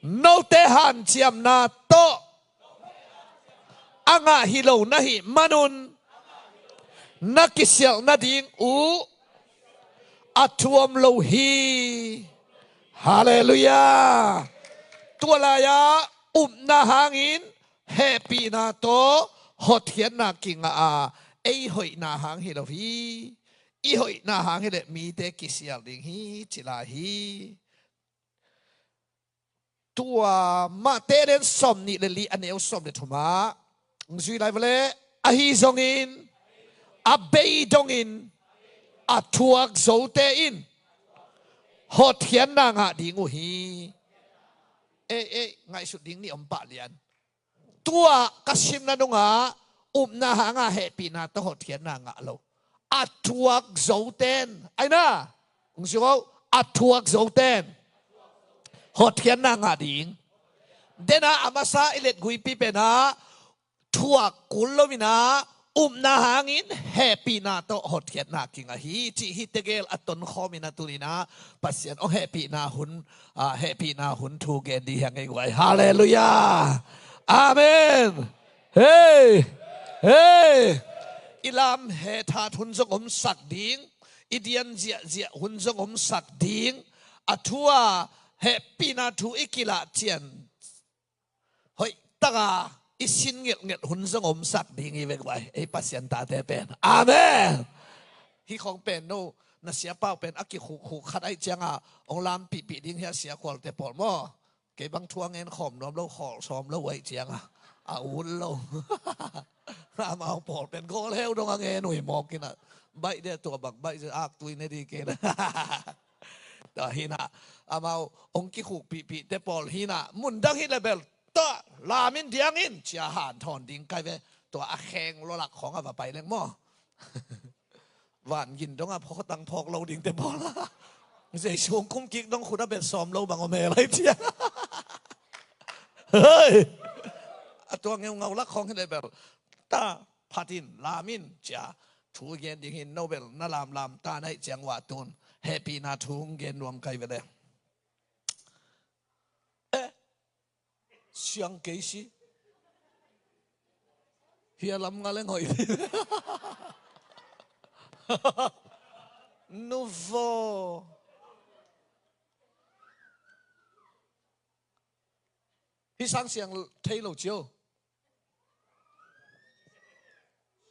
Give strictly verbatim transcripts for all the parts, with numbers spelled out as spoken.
Note hanciamna tawh a ngah hi lo na hih manun na kisialh nading uh a thuam lo hi. Halleluiah. Tua lai-ah upna hangin hehpihna tawh hotkhiatna kingah a, ei hoihna hang hi lo hi. I hoihna hang hileh mite kisial ding hi, ci lai hi. Tua Matthai den sawmnih le li a neu sawm le thumah hong zui lai vele. Ahi zongin a bei dongin a thuak zote in hotkhiatna ngah ding uh hi. Ei, ei, ngaihsut ding nih om pah lian. Tua ka simna nungah upna hanga hehpihna tawh hotkhiatna ngah lo a thuak zoten, aina, hong zui uh, a thuak zoten hotkhiatna ngah ding. Dena a masa i letguipi penah thuak kul loinah upna hangin hehpihna tawh hotkhiatna kingah hi, cih hi tegel a tonkhawm inah tuninah Pasian aw hehpihna hun, ah, hehpihna hun thu gen dih hiang ei guai. Halleluiah. Amen. Hei, hei. I lam hethat hun zong omsak ding, i dian ziahziah hun zong omsak ding. A thu a hehpihna thu i kilah cian hoih taka i sin ngelhngelh hun zong omsak ding i vek vai ei Pasian tate pen. Amen. Hih khong pen no na siapau pen a kikhukkhuk khat aih cianga hong lampihpih ding hi a sia khualte pawl maw? Kei bang thu a ngen khawm nuam lo, khawl sawm lo aih cianga a ut lo. Amau pawl pen gawl heu dong a ngen uh hi mawk inah baih dia tua bang baih zia aktui ne di kei na. Tua hinah amau hong kikhukpihpihte pawl hinah mundang hi le bel ta lamin diangin cia hanthawn ding kai ve. Tua a kheng lolak khawng a va pai leng maw? Vangin dong a phawk tang phawk lo dingte pawl a Jesu hong kum kik dong khut a bet sawm lo bang om he lai cia. Hei, a tua ngeungau lak khawng hi le bel ta phatin lamin cia thu gen ding hin no bel na lamlam ta naih ciang wah tun hehpihna thu hong gen nuam kai vele. Eh, siang kei si. Hia lam nga leng hoih. Nuvo. Hi sang siang thei lo cio.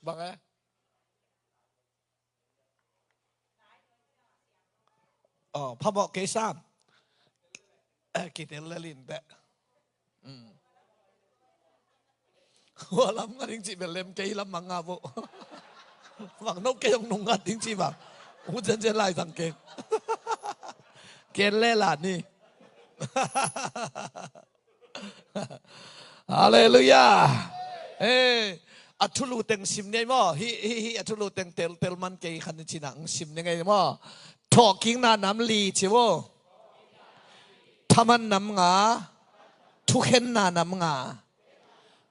Bang eh? Aw, phamawh kei sam. Eh, kitel lelin teh. Hua lam nga ding cih bel lem kei lam mang nga bo. Bang no kei hong nung ngat ding cih bang. Mu zenzen lai zang kei. Ken lela ni. Halleluiah. Eh, a thulu teng sim ni ei maw? Hi, hi, hi, a thulu teng tel, tel man kei khan ni cinah ng sim ni ngei maw? Thawhkikna nam li ci vo. Thaman nam nga, thukhenna nam nga.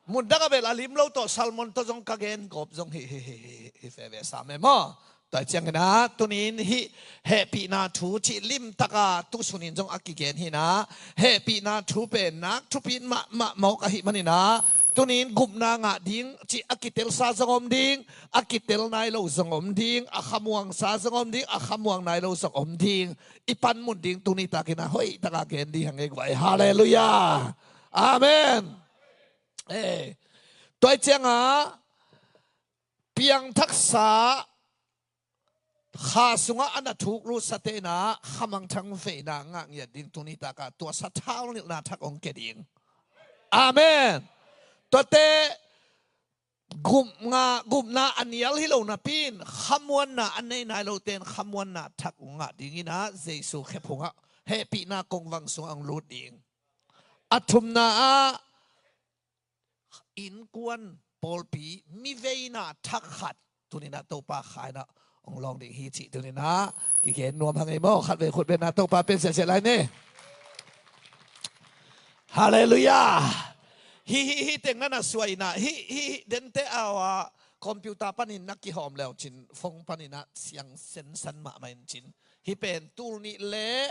Mundang a bel a lim lo tawh Salmon tawh zong ka gen gawp zong hi, hi, hi, hi, hi, hi, fe ve sam e maw? Tua cianginah tunin hih hehpihna thu cih limtaka tusunin zong a kigen hinah hehpihna thu pen nak thupit mahmah mawk ahi maninah tunin gupna ngah ding cih a kitelsa zong om ding, a kitel nai lo zong om ding, a khamuangsa zong om ding, a khamuang nai lo zong om ding. I panmun ding tuni takinah hoihtaka gen ding hang e guai. Halleluiah. Amen. Eh, tua ciangah piangthaksa kha sungah a na thuk lut sa tenah khamangthang veina ngah ngiat ding tuni taka tua sathau nilhna thak hong ke ding. Amen. Tuate gupna, gupna a nial hi lo napi in khamuanna a nei nai lo ten khamuanna thak hong ngah dinginah Jesu khephungah hehpihna kongvang sungah hong lut ding. A thumna ah innkuan pawlpi mi veina thak khat tuninah Topa khainah hong lawng ding hi cih tuninah kigen nuam hang ei maw? Khat vei khut benna Topa pen siasia lai ni. Halleluiah. Hi, hi, hi teng na na suainah hi, hi, hi dente aua computer panin na kihawm leu cin phone paninah siang sensan mahmah in cin. Hi pen tul nih le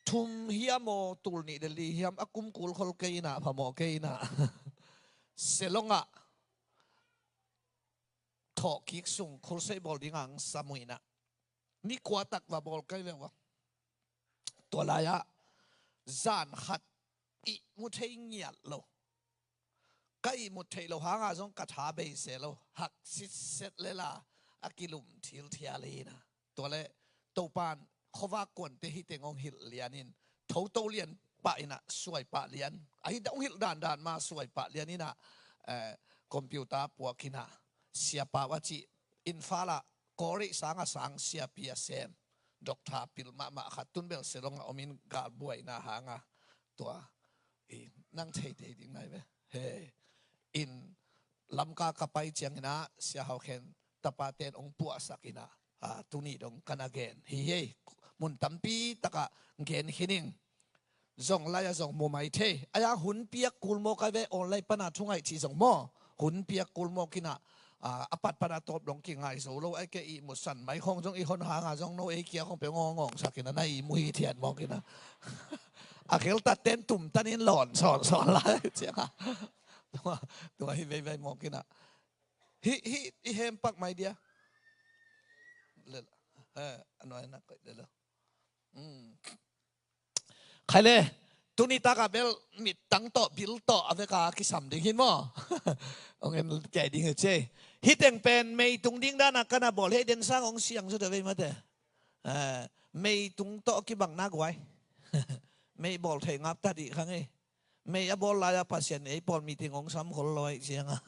thum hiam aw, tul nih le li hiam, a kum kul khol kei inah, phamawh kei inah, Selongah thawhkik sung khulsei bawl dingah ang sam uh inah, ni kua tak va bawl kai ve uh a. Tua lai-ah zan khat ihmu thei ngiat lo, ka ihmut theih loh hangah zong ka tha bei se lo, hak sitset lela a kilum thilthial inah. Tua le Topa'n khuavak kuante hih teng hong hilh lianin, thoto lian pah inah suai pah lian, ahi hong hilh dandan ma suai pah lian inah, eh, computer puak inah, siapa uh a cih, Imphal ah Kawlreih sang a sang siapi a sem, doctor pil mahmah khat, tun bel Selongah omin galbuaina hanga, tua, i, nang theithei ding nai ve. He, in Lamka ka pai ciang inah Sia Hau Khen tapate'n hong puahsak inah, a, tuni dong ka na gen hi. Hei, mun tampi takah gen khin ing. Zong lai-ah zong mu mai thei. Ai-a hun piak kul mawk ai ve, online pana thu ngaih cih zong maw. Hun piak kul mawk inah, a, a pat pana tawp dong kingai zo lo, ai kei ihmu san mai khong zong i hon hanga zong no ei kia khong pe ngawngawng sak inah na ihmu hithiat mawk inah. A kheltatten tumtanin lawn sawnsawn lai cianga. Tua, tua hi veivei mawk inah. Hih, hih, i hempak mai dia. Le, eh, a nuai na koih le lo. Hmm. Khai le, tuni takah bel mittang tawh, bil tawh, a veka kisam ding hin maw. Hong en kei ding hi ci. Hih teng pen meitung ding dana ka na bawl, hei den sang hong siang zu de vei mate. Eh, meitung tawh kibang na guai. Mei bawl thei ngap ta dih khang ei. Mei a bawl lai-a Pasian ei pawl meeting hong sam khol lo aih cianga.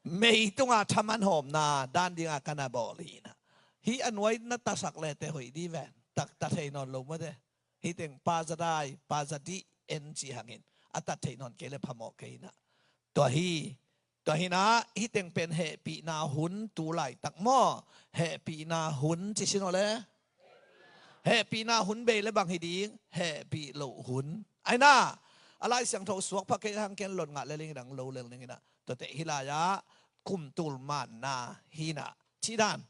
Mei tunga thaman hawmna dan dinga ka na bawl hi inah. Hih a nuai na tasak lete hoih di ven. Tak ta thei nawn lo mate. Hih teng pa za dai, pa za dih en ci hangin a tat thei nawn kei le phamawh kei inah. Tua hi, tua hi inah, hih teng pen hehpihna hun tu laitak maw. Hehpihna hun ci sin aw le. Hehpihna hun bei le bang hi ding, hehpih loh hun. Ai na, a Lai Siangtho suak pha kei hang ken lon ngah le ling inah lo lel ning inah. Tuate hih lai-ah kum tul manna hi inah. Cih dan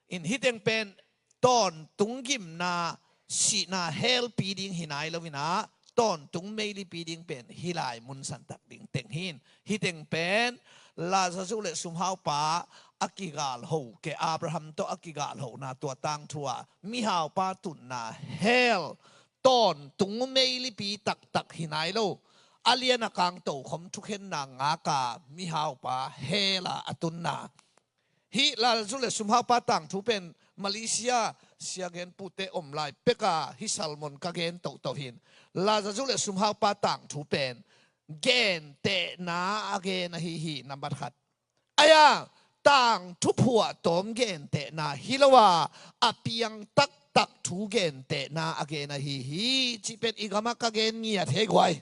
in hih teng pen tawntung gimna, sihna helpi ding hi nai lo inah, tawntung meilipi ding pen hih lai mun santak ding teng hi in. Hih teng pen Lazarus le sumhaupa a kigalho, ke Abraham tawh a kigalhona tua tangthu-a mihaupa tunna hell, tawntung meilipi taktak hi nai lo, a lian a kang tokhom thukhenna ngaka mihaupa hell-a a tunna. Hih Lazarus le sumhaupa tangthu pen Malaysia siagen pute om lai peka hih sermon ka gen tohtoh hi in. Lazarus le sumhaupa tangthu pen gentehna a gen ahi hi, nambat khat. Ai-a tangthu phuahtawm gentehna hi lo a, a piang taktak thu gentehna a gen ahi hi, cih pen i gamah ka gen ngiat hi guai.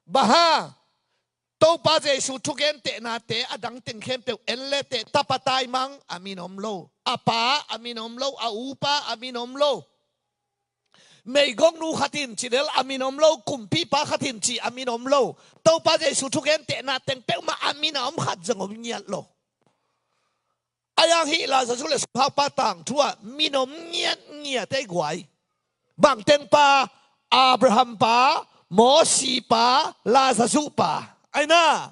Bang hang? Topa Jesu thugentehnate a dang teng khempeuh en le teh, tapa taimang a min om lo, a pa a min om lo, a upa a min om lo. Meigongnu khat in ci lel a min om lo, kumpipa khat in ci a min om lo. Topa Jesu thugentehna teng peuhmah a min a om khat zong om ngiat lo. Ai-a hih Lazarus le sumhaupa tangthu-ah min om ngiatngiat ei guai. Bang teng pa? Abraham pa, Mosi pa, Lazarus pa. Ai na,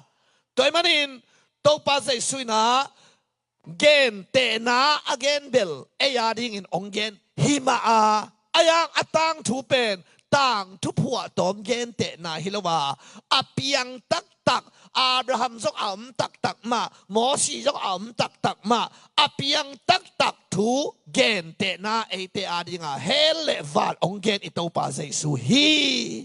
tua ahih manin Topa Jesu in ah gentehna a gen bel ei a dingin hong gen hi mah a, ai-a a tangthu pen tangthu phuahtawm gentehna hi lo a, a piang taktak, Abraham zong a om taktak mah, Mosi zong a om taktak mah, a piang taktak thu gentehna eite a dinga hell le van hong gen i Topa Jesu hi.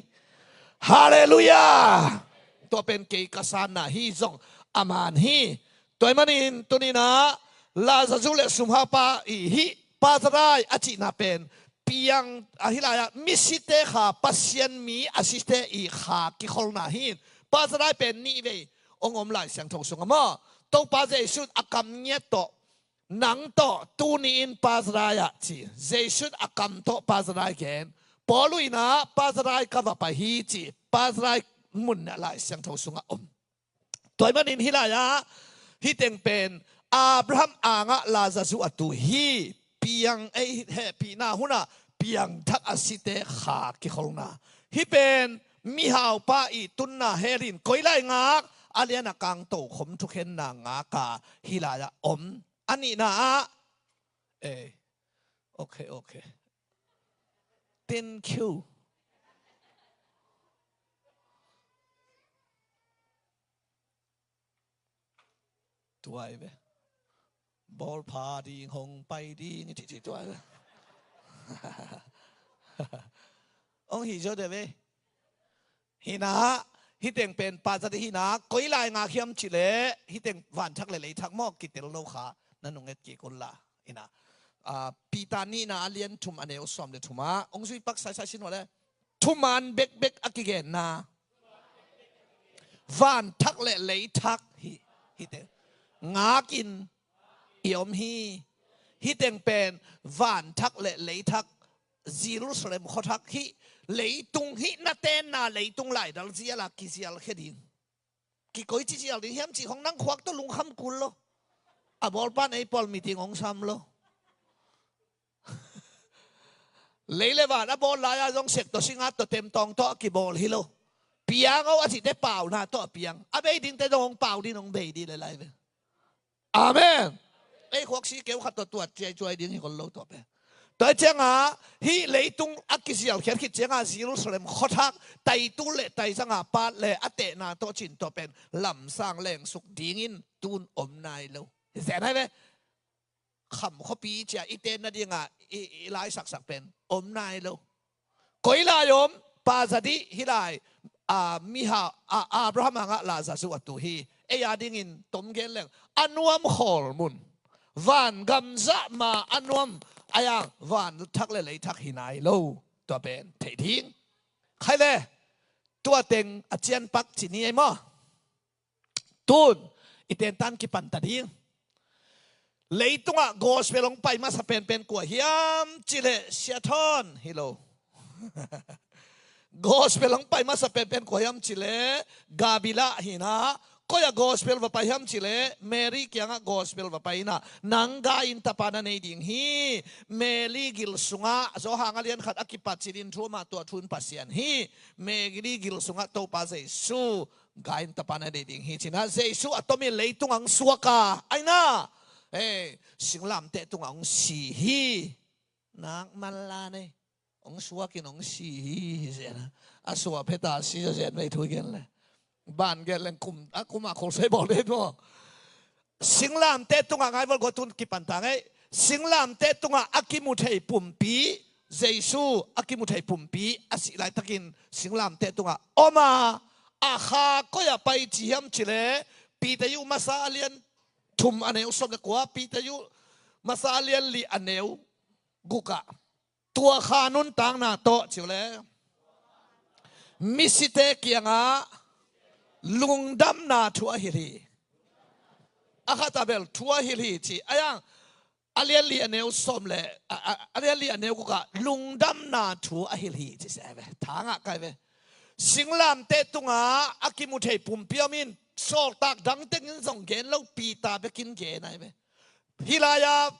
Halleluiah. Tua pen kei ka sanna hi, zong a man hi. Tua ahih manin tuni-in ah Lazarus le sumhaupa i hih Pa Za Dai a cihna pen piang ahi lai-ah, misite kha, Pasian mi a site i kha kikholna hi. Pa Za Dai pen nih vei hong om Lai Siangtho sungah maw, Topa Jesu in a kam ngiat tawh, nang tawh tuni-in Pa Za Dai ah ci, Jesu in a kam tawh Pa Za Dai gen, Paul in ah Pa Za Dai ka va pai hi ci, Pa Za Dai mun ah Lai Siangtho sungah om. Tua ahih manin hih lai-ah hih teng pen Abraham angah Lazarus a tu hi. Piang ei hehpihna hunah piangthak a site kha kikholhna. Hih pen mihaupa i tunna hell in koi lai ngak, a lian a kang tokhom thukhenna ngak a, hih lai-ah om. A nihna ah, eh, okay, okay. Thank you. Tuai ve. Bawlpha ding hong pai ding i cihcih tuai ve. Hong hi zaw de ve. Hih na, hih teng pen pa zat i hih na, koi lai ngak hiam cih leh, hih teng vanthak le leithak maw kitel lo kha, na nung et kik un la. Hih na, ah, Peter nihna a lian thum a neu sawm le thum ah, hong zui pak saisai sin uh leh, thuman bekbek a kigenna vanthak le leithak hi, hih teng ngakin i om hi. Hih teng pen vanthak le leithak, Jerusalem khuathak hih, leitung hih na tenna leitung laidal zial a kizialkhia ding. Kikoici zial ding hiam cih khong nang khuak tawh lungkham kul lo. A bawlpan ei pawl meeting hong sam lo. Lei le van a bawl lai-a zong sek tawh singat tawh temtawng tawh a kibawl hi lo. Piang o a cihte pauna tawh a piang. A bei dingte zong hong pau ding hong bei ding le lai ve. Amen. Ei khuak si keu khat tawh tuat ciaicuai ding hi kol lo tawh pen. Tua hi cianga hih leitung a kizialkhiat khit cianga Jerusalem khuathak taitu le taizanga pat le a tehna tawh cin tawh pen lamsang lengsuk dingin tun om nai lo. Hi zen hai ve. Kham khuapi cia i ten nadinga i, i laisaksak pen om nai lo. Koi lai om, pa zat i hih lai, a, miha, a, Abraham angah Lazarus a tu hi. Ei a dingin tom gen leng a nuam khawl mun. Van gamzah ma a nuam, a yang vanthak le leithak hi nai lo. Tua pen theih ding. Khai le, tua teng a cianpak ci ni ei maw? Tun i tentan kipanta ding. Leitungah gospel hong pai masa penpen kua hiam cileh Siathon hi lo. Gospel hong pai masa penpen kua hiam cileh Gabila hi na. Koi ah gospel va pai hiam cileh Mary kiangah gospel va pai hi na. Nang gai in tapa na nei ding hi. Mary gil sungah Johan a lian khat a kipat cilin thu amah tua thu in Pasian hi. Mary gil sungah Topa Jesu gai in tapa na nei ding hi cina Jesu a tomin leitung ang suaka aina. Ei, singlamteh tungah ang si hi. Nak man la nei ang suakin ang si hi hi zena. A suak pheta si zaw zen vei thu gen le. Ban gen leng kum a kum a khol sai bawl dei maw? Singlamteh tungah ngai val gua tun kipanta ngai. Singlamteh tungah a kimu thei pumpi Jesu a kimu thei pumpi a sih laitakin singlamteh tungah om a, a kha koi ah pai ci hiam cileh Peter yu masa a lian thum a neu sawm le kua, Peter yu masa a lian li a neu gukah tua kha nuntakna tawh ciu le misite kiangah lungdamna thu a hilh hi. A khat a bel thu a hilh hi ci a yang a lian li a neu sawm le a, a, a lian li a neu gukah lungdamna thu a hilh hi ci se ve. Thangah kai ve. Singlamteh tungah a kimu thei pumpi om in sawltak dangtengin zong gen lo Peter bekin gen ai ve. Hih lai-ah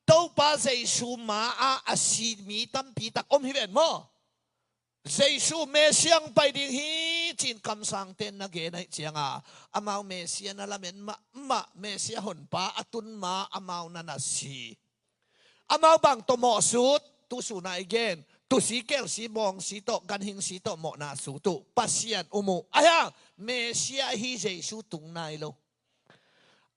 Topa Jesu ma-ah a si mi tampi tak om hi ven maw? Jesu Messiah ang pai ding hi cin kamsangte na gen aih cianga amau Messiah na lamen mahmah, Messiah honpa a tun ma amau na na si. Amau bang tawh mawhsut, tusuna i gen tusi kelsi bawngsi tawh ganhingsi tawh mawhna sut uh Pasian um uh. Ahiang Messiah hi Jesu tung nai lo.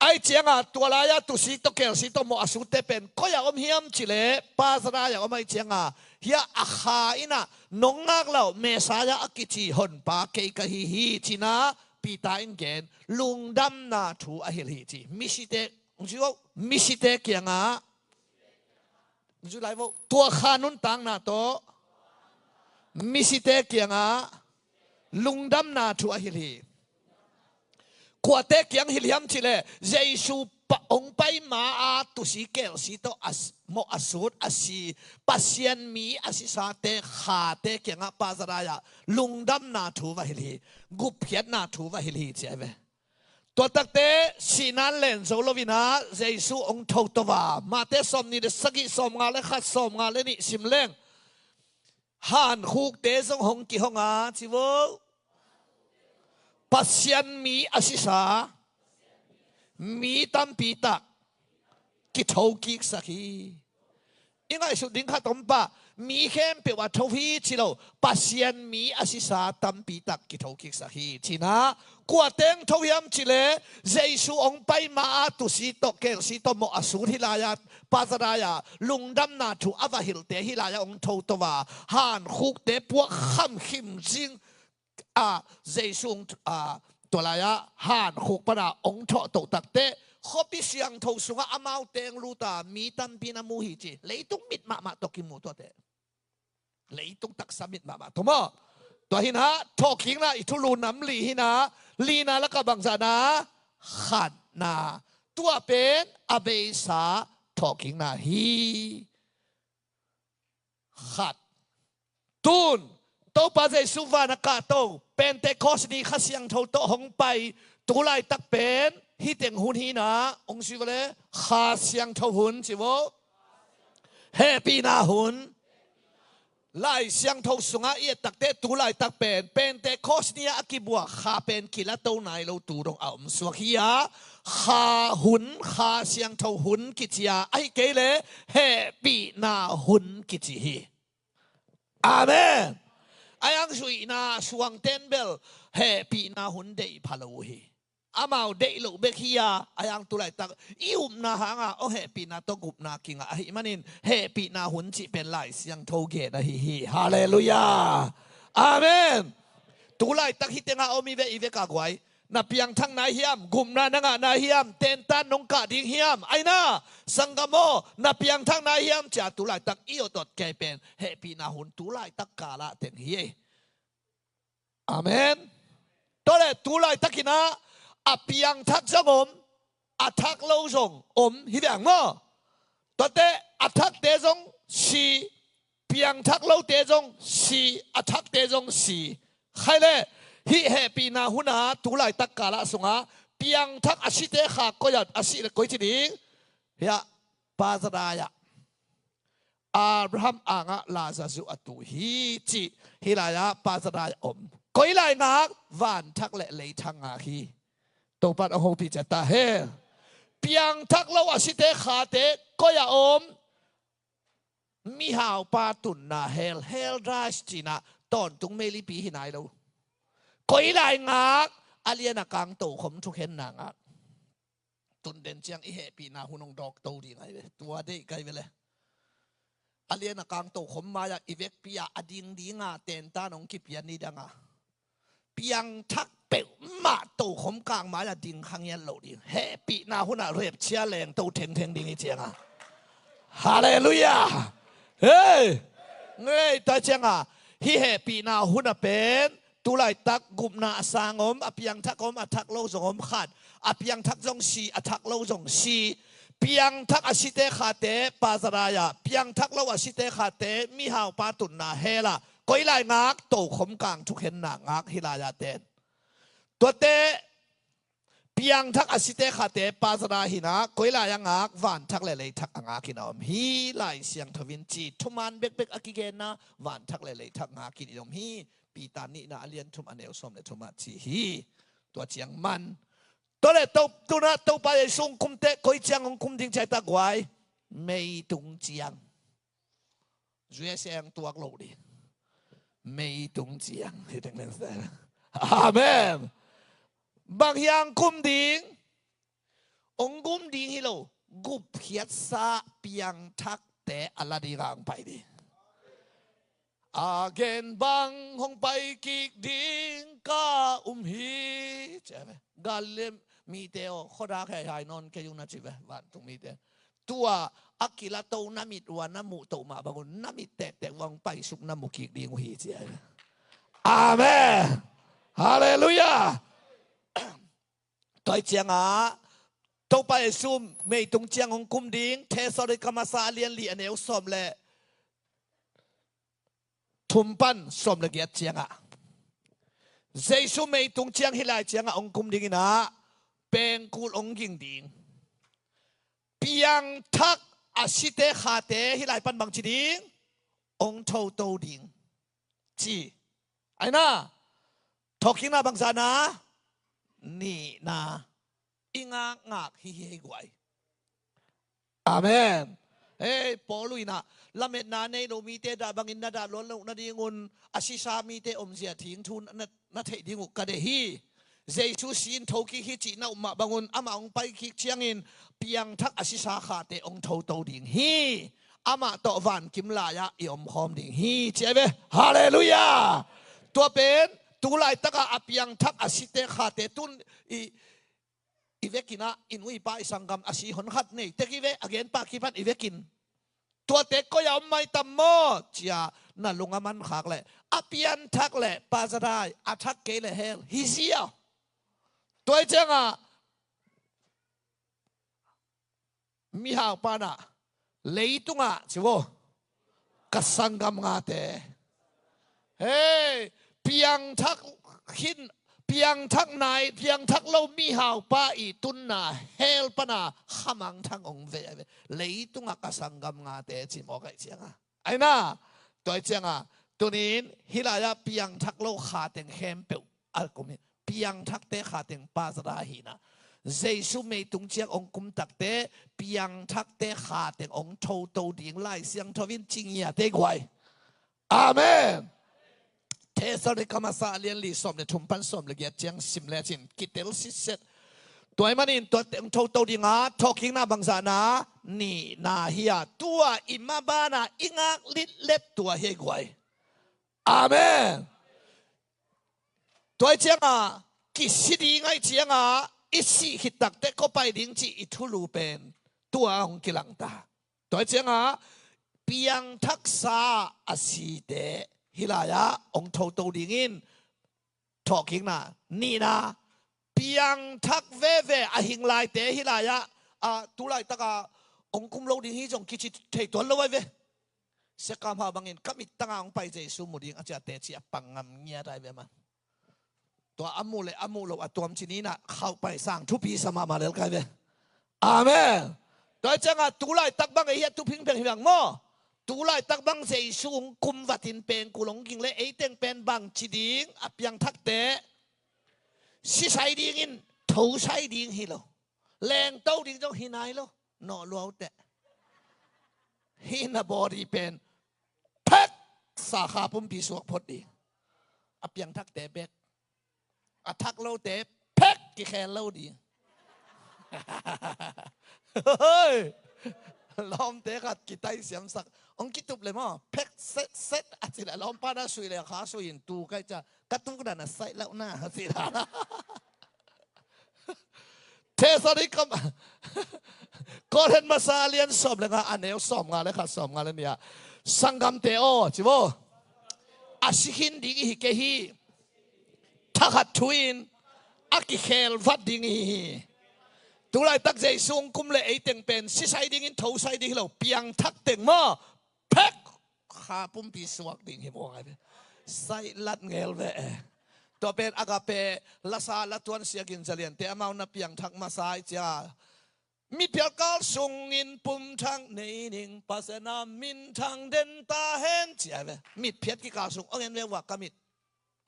Aih cianga tua lai-ah tusi tawh kelsi tawh mawh a sutte pen koi ah om hiam cileh pa za lai-ah om aih cianga hia a kha innah nong ngak lo Messiah a kici honpa kei ka hi hi cina Peter in gen lungdamna thu a hilh hi ci. Misite, misite kiangah Zui lai vo. Tua kha nuntakna tawh misite kiangah lungdamna thu a hilh hi. Kuate kiang hilh hiam cileh Jesu pa hong pai ma-a tusi kelsi tawh a s-, mawh a sut a si Pasian mi a sisate khate kiangah pa Zakaria lungdamna thu va hilh hi. Gupkhiatna thu va hilh hi ci ai ve. Tua takte sihna len zo loinah Jesu hong tho to va. Mate sawmnih le sagih, sawmnga le khat, sawmnga le nih sim leng. Hankhukte zong hong kihong a, ci vo. Pasian mi a sisa mi tampi tak kithokiksak hi. I ngaihsut ding khat om pah, mi khempeuh a tho hi ci lo, Pasian mi a sisa tampi tak kithokiksak hi, cihna. Kua teng tho hiam cih leh, Jesu hong pai ma-a tuusi tawh, kelsi tawh mawh a sut hih lai-a, Paradise-a lungdamna thu a va hilhte hih lai-a hong tho to a, hankhukte puak khamkhim zing a, Jesu hong, a, tua lai-a hankhuk pana hong thawh toh takteh, khuapi siangtho sungah amau teng lut a, mi tampi na mu hi ci. Leitung mit mahmah tawh kimu tuate. Leitung taksa mit mahmah tawh maw. Tua hi-in ah, thawhkikna i thulu nam li hi-in ah, lina lakah bangzahna, khatna. Tua pen a beisa thawhkikna hi. Khat. Tun, Topa Jesu van a kahto, Pentecost ni Kha Siangtho tawh hong pai, tu laitak pen, hih teng hun hi-in ah, hong sui vele, Kha Siangtho hun, ci vo. Hehpihna hun. Lai Siangtho sungah i et takteh tu laitak pen, Pentecost ni-a a kibuak Kha pen kilato nai lo tu dong a om suak hi-a, Kha hun, Kha Siangtho hun kici a, ahih kei leh hehpihna hun kici hi. Amen. Ahi hang zuihna suangten bel hehpihna hun deih pha lo uh hi. Amau deih loh bek hi-a, ahi hang tu laitak i upna hangah aw hehpihna tawh gupna kingah ahih manin, hehpihna hun cih pen Lai Siangtho gen ahi hi. Halleluiah. Amen. Tu laitak hih tengah om i ve, i vek a guai, na piangthak nai hiam, gupna na ngah nai hiam, tentan nong kah ding hiam, aina, sanggam aw, na piangthak nai hiam, ci-a tu laitak i awt awt kei pen hehpihna hun tu laitak kalah teng hi. Amen. Tua leh tu laitakin ah, a piangthak zong om, a thak lo zong om hi veng maw. Tuate, a thakte zong si, piangthak lote zong si, a thakte zong si. Khaile, hih hehpihna huna tu laitak kalah sungah, piangthak a site kha koi-ah a sih leh koi ci ding? Hiah, Paradise-ah. Abraham angah Lazarus a tu hi cih, hih lai-ah Paradise-ah om. Koi lai ngak, vanthak le leithak ngak hi. Topan a hopih ciat ta hen. Piangthak lo a site khate koi-ah om? Mihaupa tunna hell, hell days cihna, tawntung meilipi hi nai lo. Koi lai ngak, a lian a kang tokhom thukhenna ngak. Tun den ciang i hehpihna hun hong dawk to ding ahi ve. Tua deih kai ve le. A lian a kang tokhom mai-ah i vekpi-a a ding dinga tentan hong kipia nidanga, piangthak peuhmah tokhom kang mai-ah ding kha ngiat loh ding. Hehpihna hunah rapture lengto thengtheng ding hi cianga. Halleluiah. Hei. Ngei ta cianga, hih hehpihna huna pen tu laitak gupna a sang om, a piangthak om, a thak lo zong om khat. A piangthak zong si, a thak lo zong si. Piangthak a site khate Paradise-ah, piangthak lo a site khate mihaupa tunna hell-ah. Koi lai ngak, tokhom kang thukhenna ngak hih lai-ah ten. Tuate, piangthak a site khate Paradise hi-in ah, koi lai-ah ngak, vanthak le leithak a ngakin a om hi. Lai Siangtho in ci thuman bekbek a kigenna, vanthak le leithak ngakin i om hi. Peter nihna a lian thum a neu sawm le thum ah ci hi. Tua ciang man. Tua le to, tuna Topa Jesu hong kum teh, koi ciang hong kum ding ci-a ta guai? Meitung ciang. U S A hong tuak loh ding. Meitung ciang. Amen. Bang hang kum ding? Hong gum ding hi lo. Gupkhiatsa piangthakte a la ding hong pai ding. A gen bang hong pai kik ding ka um hi. Ci ve. Galilee mite aw, khuadak hei hai nawn kei un, a ci ve, vantung mite. Tua a kilato na mit uh a na muh toh mah bangun, na mit tektek uh a hong paisuk na mu kik ding uh hi, ci ve. Amen. Halleluiah. Tua ciangah Topa Jesu meitung ciang hong kum ding, Thessalonika Masa a lian li a neu sawm le thum pan sawm le giat ciangah. Jesu meitung ciang hih lai ciangah hong kum ding in ah, pengkul hong ging ding. Piangthak a site khate hih lai pan bang ci ding? Hong thoto ding. ci. Aina, thawhkikna bangzahna, nihna, i ngakngak hi hi hei guai. Amen. Hei, Paul inah, lametna nei lo mite dah bangin na dah luan loh nadingun, a sisa mite omzia thing thu na, na theih ding uh ka deih hi. Jesu si in thokik hi cih na um mah bangun, amah hong paikik ciangin, piangthak a sisa khate hong thoto ding hi. Amah tawh vankim lai-ah i omkhawm ding hi, ci ai ve. Halleluiah. Tua pen, tu laitakah a piangthak a site khate tun i, i vekin ah, i nu i pa i sanggam a si honkhat nei tek i ve, a genpa kipan i vekin. Tuate koi a om mai tam maw, cia na lung a man khak leh, a pianthak leh pa za dai, a thak kei leh hell hi zia. Tua hi ciangah, mihau panah, leitungah, ci vo, ka sanggam ngate. Hei, piangthak khin, piangthak nai, piangthak lo mihau pa i tunna hell pana khamangthang hong ve, leitungah ka sanggam ngate, ci mawk ai ciangah. Aina, tua ai ciangah, tunin, hih lai-ah piangthak lo khateng khempeuh a kum hi. Piangthakte khateng pa za dai hi na. Jesu meitung ciang hong kum takte, piangthakte khateng hong thoto ding Lai Siangtho in ci ngiat ei guai. Amen. Thessalonika masa a lian li sawm le thum pan sawm le giat ciang sim lecin kitel sitset. Tua ahih manin tuate hong thoto dingah thawhkikna bangzahna, nihna hi a, tua i mabanah i ngak litlet tua hi ei guai. Amen. Tua ai ciangah, kisi ding ai ciangah, i sih khit takte kua pai ding cih i thulu pen tua hong kilangta. Tua ai ciangah, piangthaksa a site hih lai-ah hong thoto dingin, thawhkikna, nihna, piangthak veve a hing laite hih lai-ah, a, tu laitakah hong kum lo ding hi zong kici thei tuan lo ai ve. Siakam hau bangin ka mittangah hong pai Jesu mu ding a ciate ci a pang ngam ngiat ai ve man. Tua a muh le a muh lo a tuam ci ninah khauh pai sang thupi sa mahmah lel kai ve. Amen. Tua ai ciangah tu laitak bang ei hi a tu phingpheng hi bang maw. Tu laitak bang Jesu hong kum vatin pengkul hong ging le eiteng pen bang ci ding a piangthakte. Sisai dingin thosai ding hi lo. Lengto ding zong hi nai lo. Nawh luauteh. Hih na body pen phek sakha pumpi suak phot ding. A piangthakte bek. A thak lote phek kikhel lo ding. Hoi. Lawmte khat kitai siamsak. Hong kitup le maw. Phek set set a ci le lawmpa na sui le kha sui in tu kai ca. Ka tu dan a saih lauh na a ci la. Thessalonika, Korin masa a lian sawm le nga a neu sawm nga le khat sawm nga le nih ah. Sanggamte aw, ci vo. A si khin ding i hi kei hi. Thakhat thu in a kikhel vat ding i hi hi. Tu laitak Jesu hong kum le eiteng pen sisai dingin thosai ding hi lo, piangthak teng maw. Phek! Kha pumpi suak ding hi maw ngai ve. Saih lat ngel ve e. Tua pen Agape lasa latuan sia gin zaliante amau na piangthak masa i cia. Mitphiat kal sungin pumthak nei ning Pasian a minthang den ta hen ci ai ve. Mitphiat kikal sung ong en ve ua ka mit.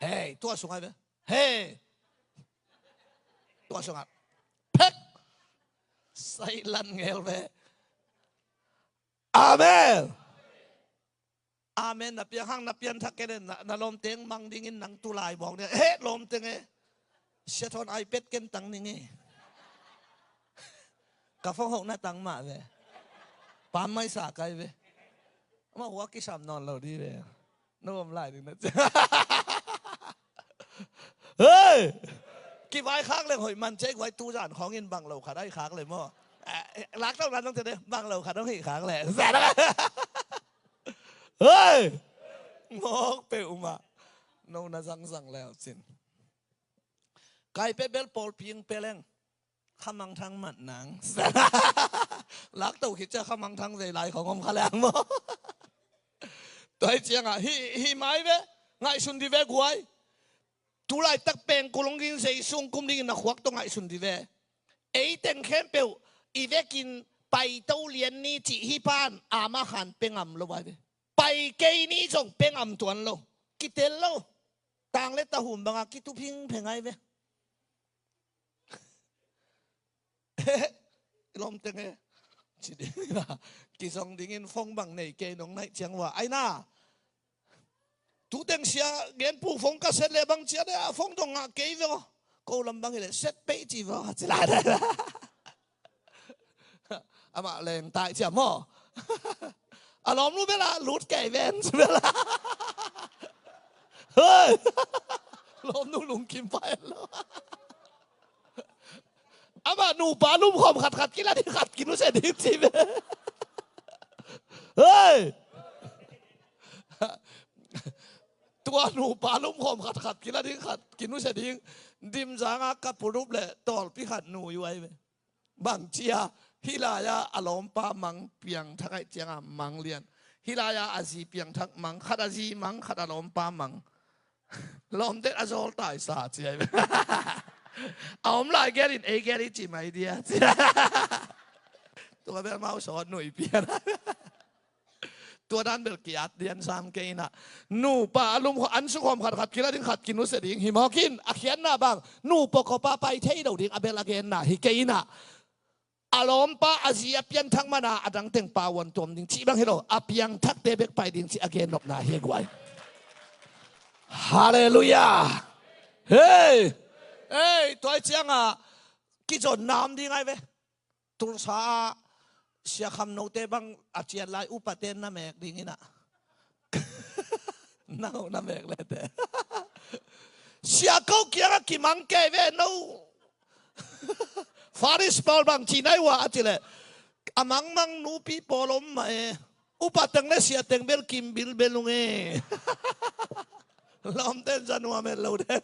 Hei, tua sung ai ve. Hei. Tua sung ah. Phek. Saih lat ngel ve. Amen. Amen. Na piang hang na pianthak kei le na, na lawmteng mang dingin nang tulai bawng ding. He lawmteng e. Sia thawn iPad ken tang ning e. Ka phone hoh na tang mah ve. Pam mai sa kai ve. Amah hua kisam nawn lo di ve. Na bawm lai ding na. Hei! Kivaikhak leng hoih man cei guai tuzan khawngin bang lo khat a hih khak le maw? Eh, eh, lak tawh nan tawh te de bang lo khat hong hih khak le. Hei! Mawk peuhmah. No na zangzang le cin. Kai pia bel pawlpi ing pia leng. Khamangthang mat nang. Lakto khit cia khamangthang zei lai khong om kha leng maw? Tua hi ciangah hih, hih mai ve. Ngaihsun di ve guai. Tulaitak pengkul hong ging zei sung kum dingin na khuak tawh ngaihsun di ve. Ei teng khempeuh i vekin paito lian ni cih hih pan ama khan pia ngam lo vai ve. Pai kei ni zong pia ngam tuan lo. kitel lo. Tang le tahum banga kitup hingpheng ai ve. Lawmteng e. Ci ding ina, kizong dingin phone bang nei kei nong naih ciang ua. Aina. Tuteng sia genpu phone ka set le bang cia de a phone dong ngah kei ve aw. Ko lam bang hi le set pei ci ve aw. Ci lai lai. Amah leng tai cia maw. A lawm lu bela lut kei ven ci bela. Hei. Lawm nu lungkim pai lo. Amah nupa lumkhawm khatkhat kila ding khat kinusia ding ci ve. Hei. Tua nupa lumkhawm khatkhat kila ding khat kinusia ding. Dimzanga ka purup le tawlpi khat nu yu ai ve. Bang cia, hih lai-a a lawmpa mang piangthak aih cianga mang lian. Hih lai-a a zi piangthak mang, khat a zi mang, khat a lawmpa mang. Lawmte a zawl taisa cia. A om lai gelin ei gel i ci mai dia cia. Tua bel mau sawt nui pian. Tua dan bel kiat dian sam kei ina. Nupa a lum an sukhawm khatkhat kila ding khat kinusia ding hi mawkin a khiatna bang nupa kopa pai thei lo ding a bel a genna hi kei ina. A lawmpa a zi a pianthak mana a dangteng pa uan tuam ding cih bang hi lo. A piangthakte bek pai ding cih a gennopna hi guai. Halleluiah. Hei. Hei, tuai cianga kizon nam ding ai ve. Tulsa ah Sia Kham Note bang a cian lai upate na mek ding ina. Nau na mek lete. Sia ko kianga kimang kei ve no. Faris pawl bang ci nai ua a ci le. A mangmang nupi pawl om mah e. Upa teng le sia teng bel kim bilbel ung e. Lawmten za nuam et lo de.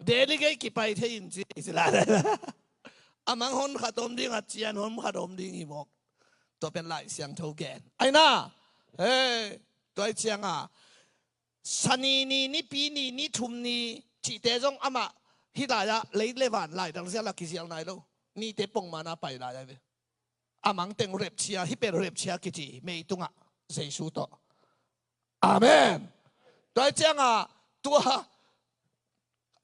Delegate kipai thei in ci, ci la. A mang hon khat om ding a cian hon khat om ding hi mawk. Tua pen Lai Siangtho gen. Aina, hei, tua i cianga. Sani ni, nipi ni, ni thum ni, cihte zong amah hih lai-ah, lei le van lai dang zial a kizial nai lo. Nite pongmana pai lai ai ve. A mangteng repchia, hih pen repchia kici, meitungah, Jesu tawh. Amen. Tua i cianga, tua,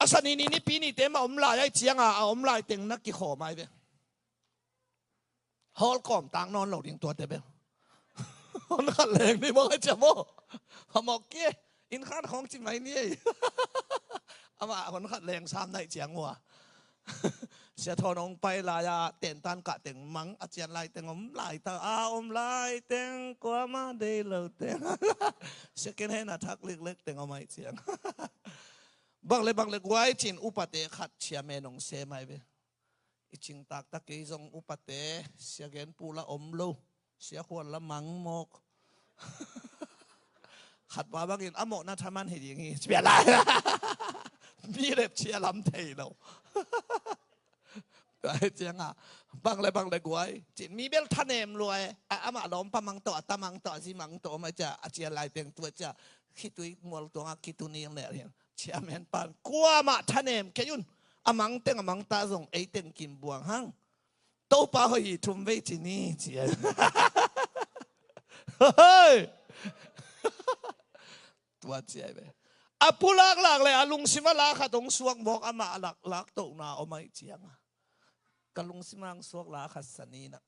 a sani ni nipi nite mah om lai ai cianga, a om lai teng na kikhawm ai ve. Hawlkawm tang nawn lo ding tuate bel. Hon khat leng ni mawk ai cia maw. A mawk ki, inn khan khawng ci mai ni ei. Amah hon khat leng sam naih ciang ua. Sia thawn hong pai lai-a tentan kah teng mang a cian lai teng om lai ta a om lai teng kuama dei lo teng. Second hand a thak liklek teng om ai ciang. Bang le bang le guai cin upate khat cia men hong sem ai ve. I cingtak ta kei zong upate sia gen pula om lo. Sia khuan la mang mawk. Khat pa bangin a mawhna thaman hi ding hi. Cia lai. Mi repchia lam thei lo. Tua hi cianga bang le bang le guai cin mi bel thanem luai. A, amah lawmpa mang tawh, a ta mang tawh, a zi mang tawh om ai cia, a cia lai teng tua cia khitui mual tuanga kitu ning le hin. Chairman pan kuamah thanem kei un. A mang teng a mang ta zong ei teng kim buang hang. Topa hoih hi thum vei ci ni ci ai. Hei. Tua ci ai ve. A pulaklak le a lungsima la khat hong suak mawk amah a laklak tohna om ai cianga. Ka lungsima hong suak la khat sanina.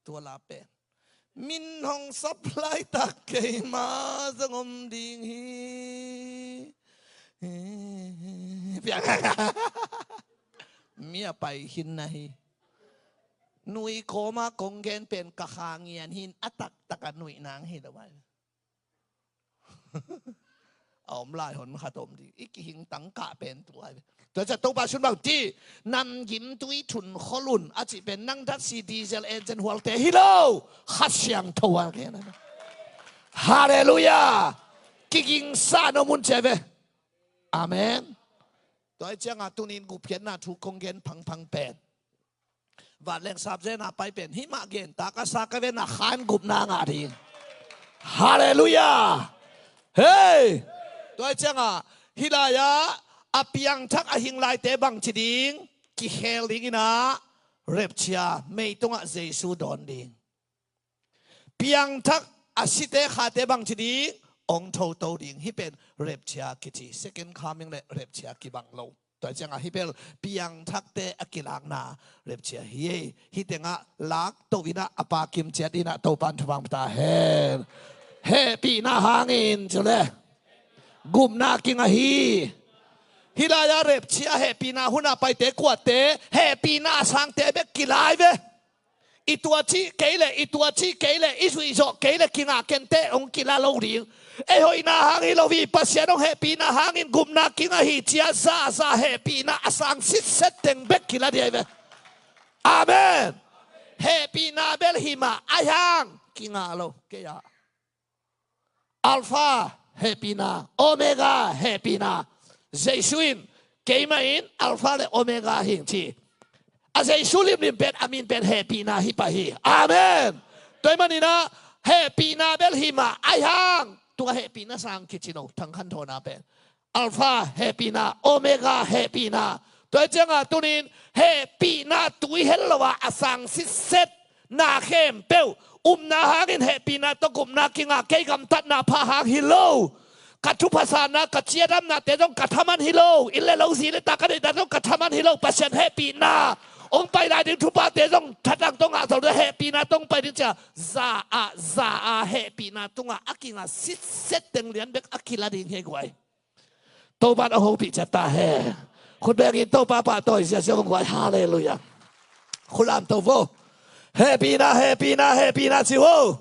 Tua la pen min hong sap laitak keima zong om ding hi. Piang. Mi a pai khin na hi. Nui kawma kong gen pen ka kha ngian hin a taktak a nuih nang hi lo ai. A om lai hon khat om ding. I kihing tangkah pen tu ai. Tua ciah Topa sun bang ti. Nam gim tui thun khol un a cih pen nang taxi diesel engine hualte hi lo. Kha Siangtho a gen. Halleluiah. Kigingsa no mun cia ve. Amen. Tua i cianga tunin gupkhiatna thu kong gen phangphang pen. Vanleng sapzena pai pen hih mah gen ta ka sa ka vena khan gupna ngah ding. Halleluiah. Hei. Tua i cianga hih lai-ah a piangthak a hing laite bang ci ding, kikhel ding inah repchia meitungah Jesu dawn ding. Piangthak A site khate bangci ding, ong thoto ding. Hih pen rapture kici, second coming le rapture kibang lo. Tua ciangah hih bel piangthakte a kilakna rapture hi ei. Hih tengah lakto inah a pa kimciat inah Topan thupha pia ta hen. Hehpihna hangin cule gupna kingah hi. Hih lai-ah rapture hehpihna hunah paite kuate hehpihna a sangte bek kilai ve. I tuacih kei leh, i tuacih kei leh, i zuihzawh kei leh kingah kente hong kila lo ding. Ei hoihna hang hi lo hi, Pasian hong hehpihna hangin gupna kingah hi cia zahzah hehpihna a sang sitset teng bek kila ding hi ve. Amen. Hehpihna bel hi mah, ahi hang kingah lo kei ah. Alpha hehpihna, Omega hehpihna. Jesu in, "Keimah in Alpha le Omega hi," ci. A Jesu limlim pen, a min pen hehpihna hi pah hi. Amen. Tua ahih maninah hehpihna bel hi mah, ahi hang tua hehpihna sang kici lo, thangkhan thawhna pen. Alpha hehpihna, Omega hehpihna. Tua hi ciangah tunin hehpihna tui het lo ah a sang sitset na khempeuh upna hangin hehpihna tawh gupna kingah, kei gamtatna pha hang hi lo. Ka thupha sanna, ka ciadamnate zong ka thaman hi lo. Inn le lo, zi le ta ka neihna zong ka thaman hi lo. Pasian hehpihna hong pai lai ding thuphate zong thatang tawh ngah zo lo, hehpihna tawh hong pai ding cia za ah, za ah hehpihna tungah a kingah sitset teng lian bek a kila ding hi guai. Topan a hopih ciat ta hen. Khut bengin Topa pahtawi ziazia vung guai. Halleluiah. Khut lamto vo. Hehpihna, hehpihna, hehpihna ci vo.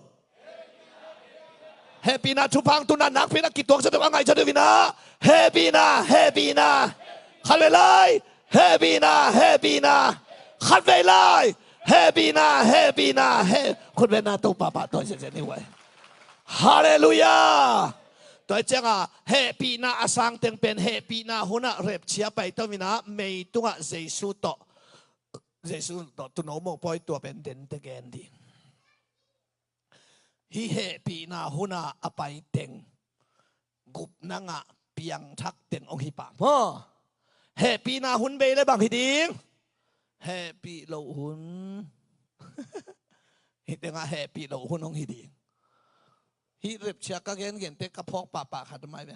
Hehpihna thupha tun a nakpi-in a kituak ciat deuh, a ngaih ciat deuh inah, hehpihna, hehpihna. Khatvei lai, hehpihna, hehpihna. Khatvei lai, hehpihna, hehpihna. He, khut bengin Topa pahtawi ziazia ni guai. Halleluiah. Tua hi ciangah hehpihna a sang teng pen hehpihna hunah rapture paito inah mei tungah Jesu tawh, Jesu tawh tuuno mopawi tua pen dente gen ding. Hih hehpihna hunah a pai teng gupna ngah piangthak teng hong hi pah maw. Hehpihna hun bei le bang hi ding? Hehpih loh hun. Hih tengah hehpih loh hun hong hi ding. Hih rapture ka gengente ka phawk pahpah khat mai ve.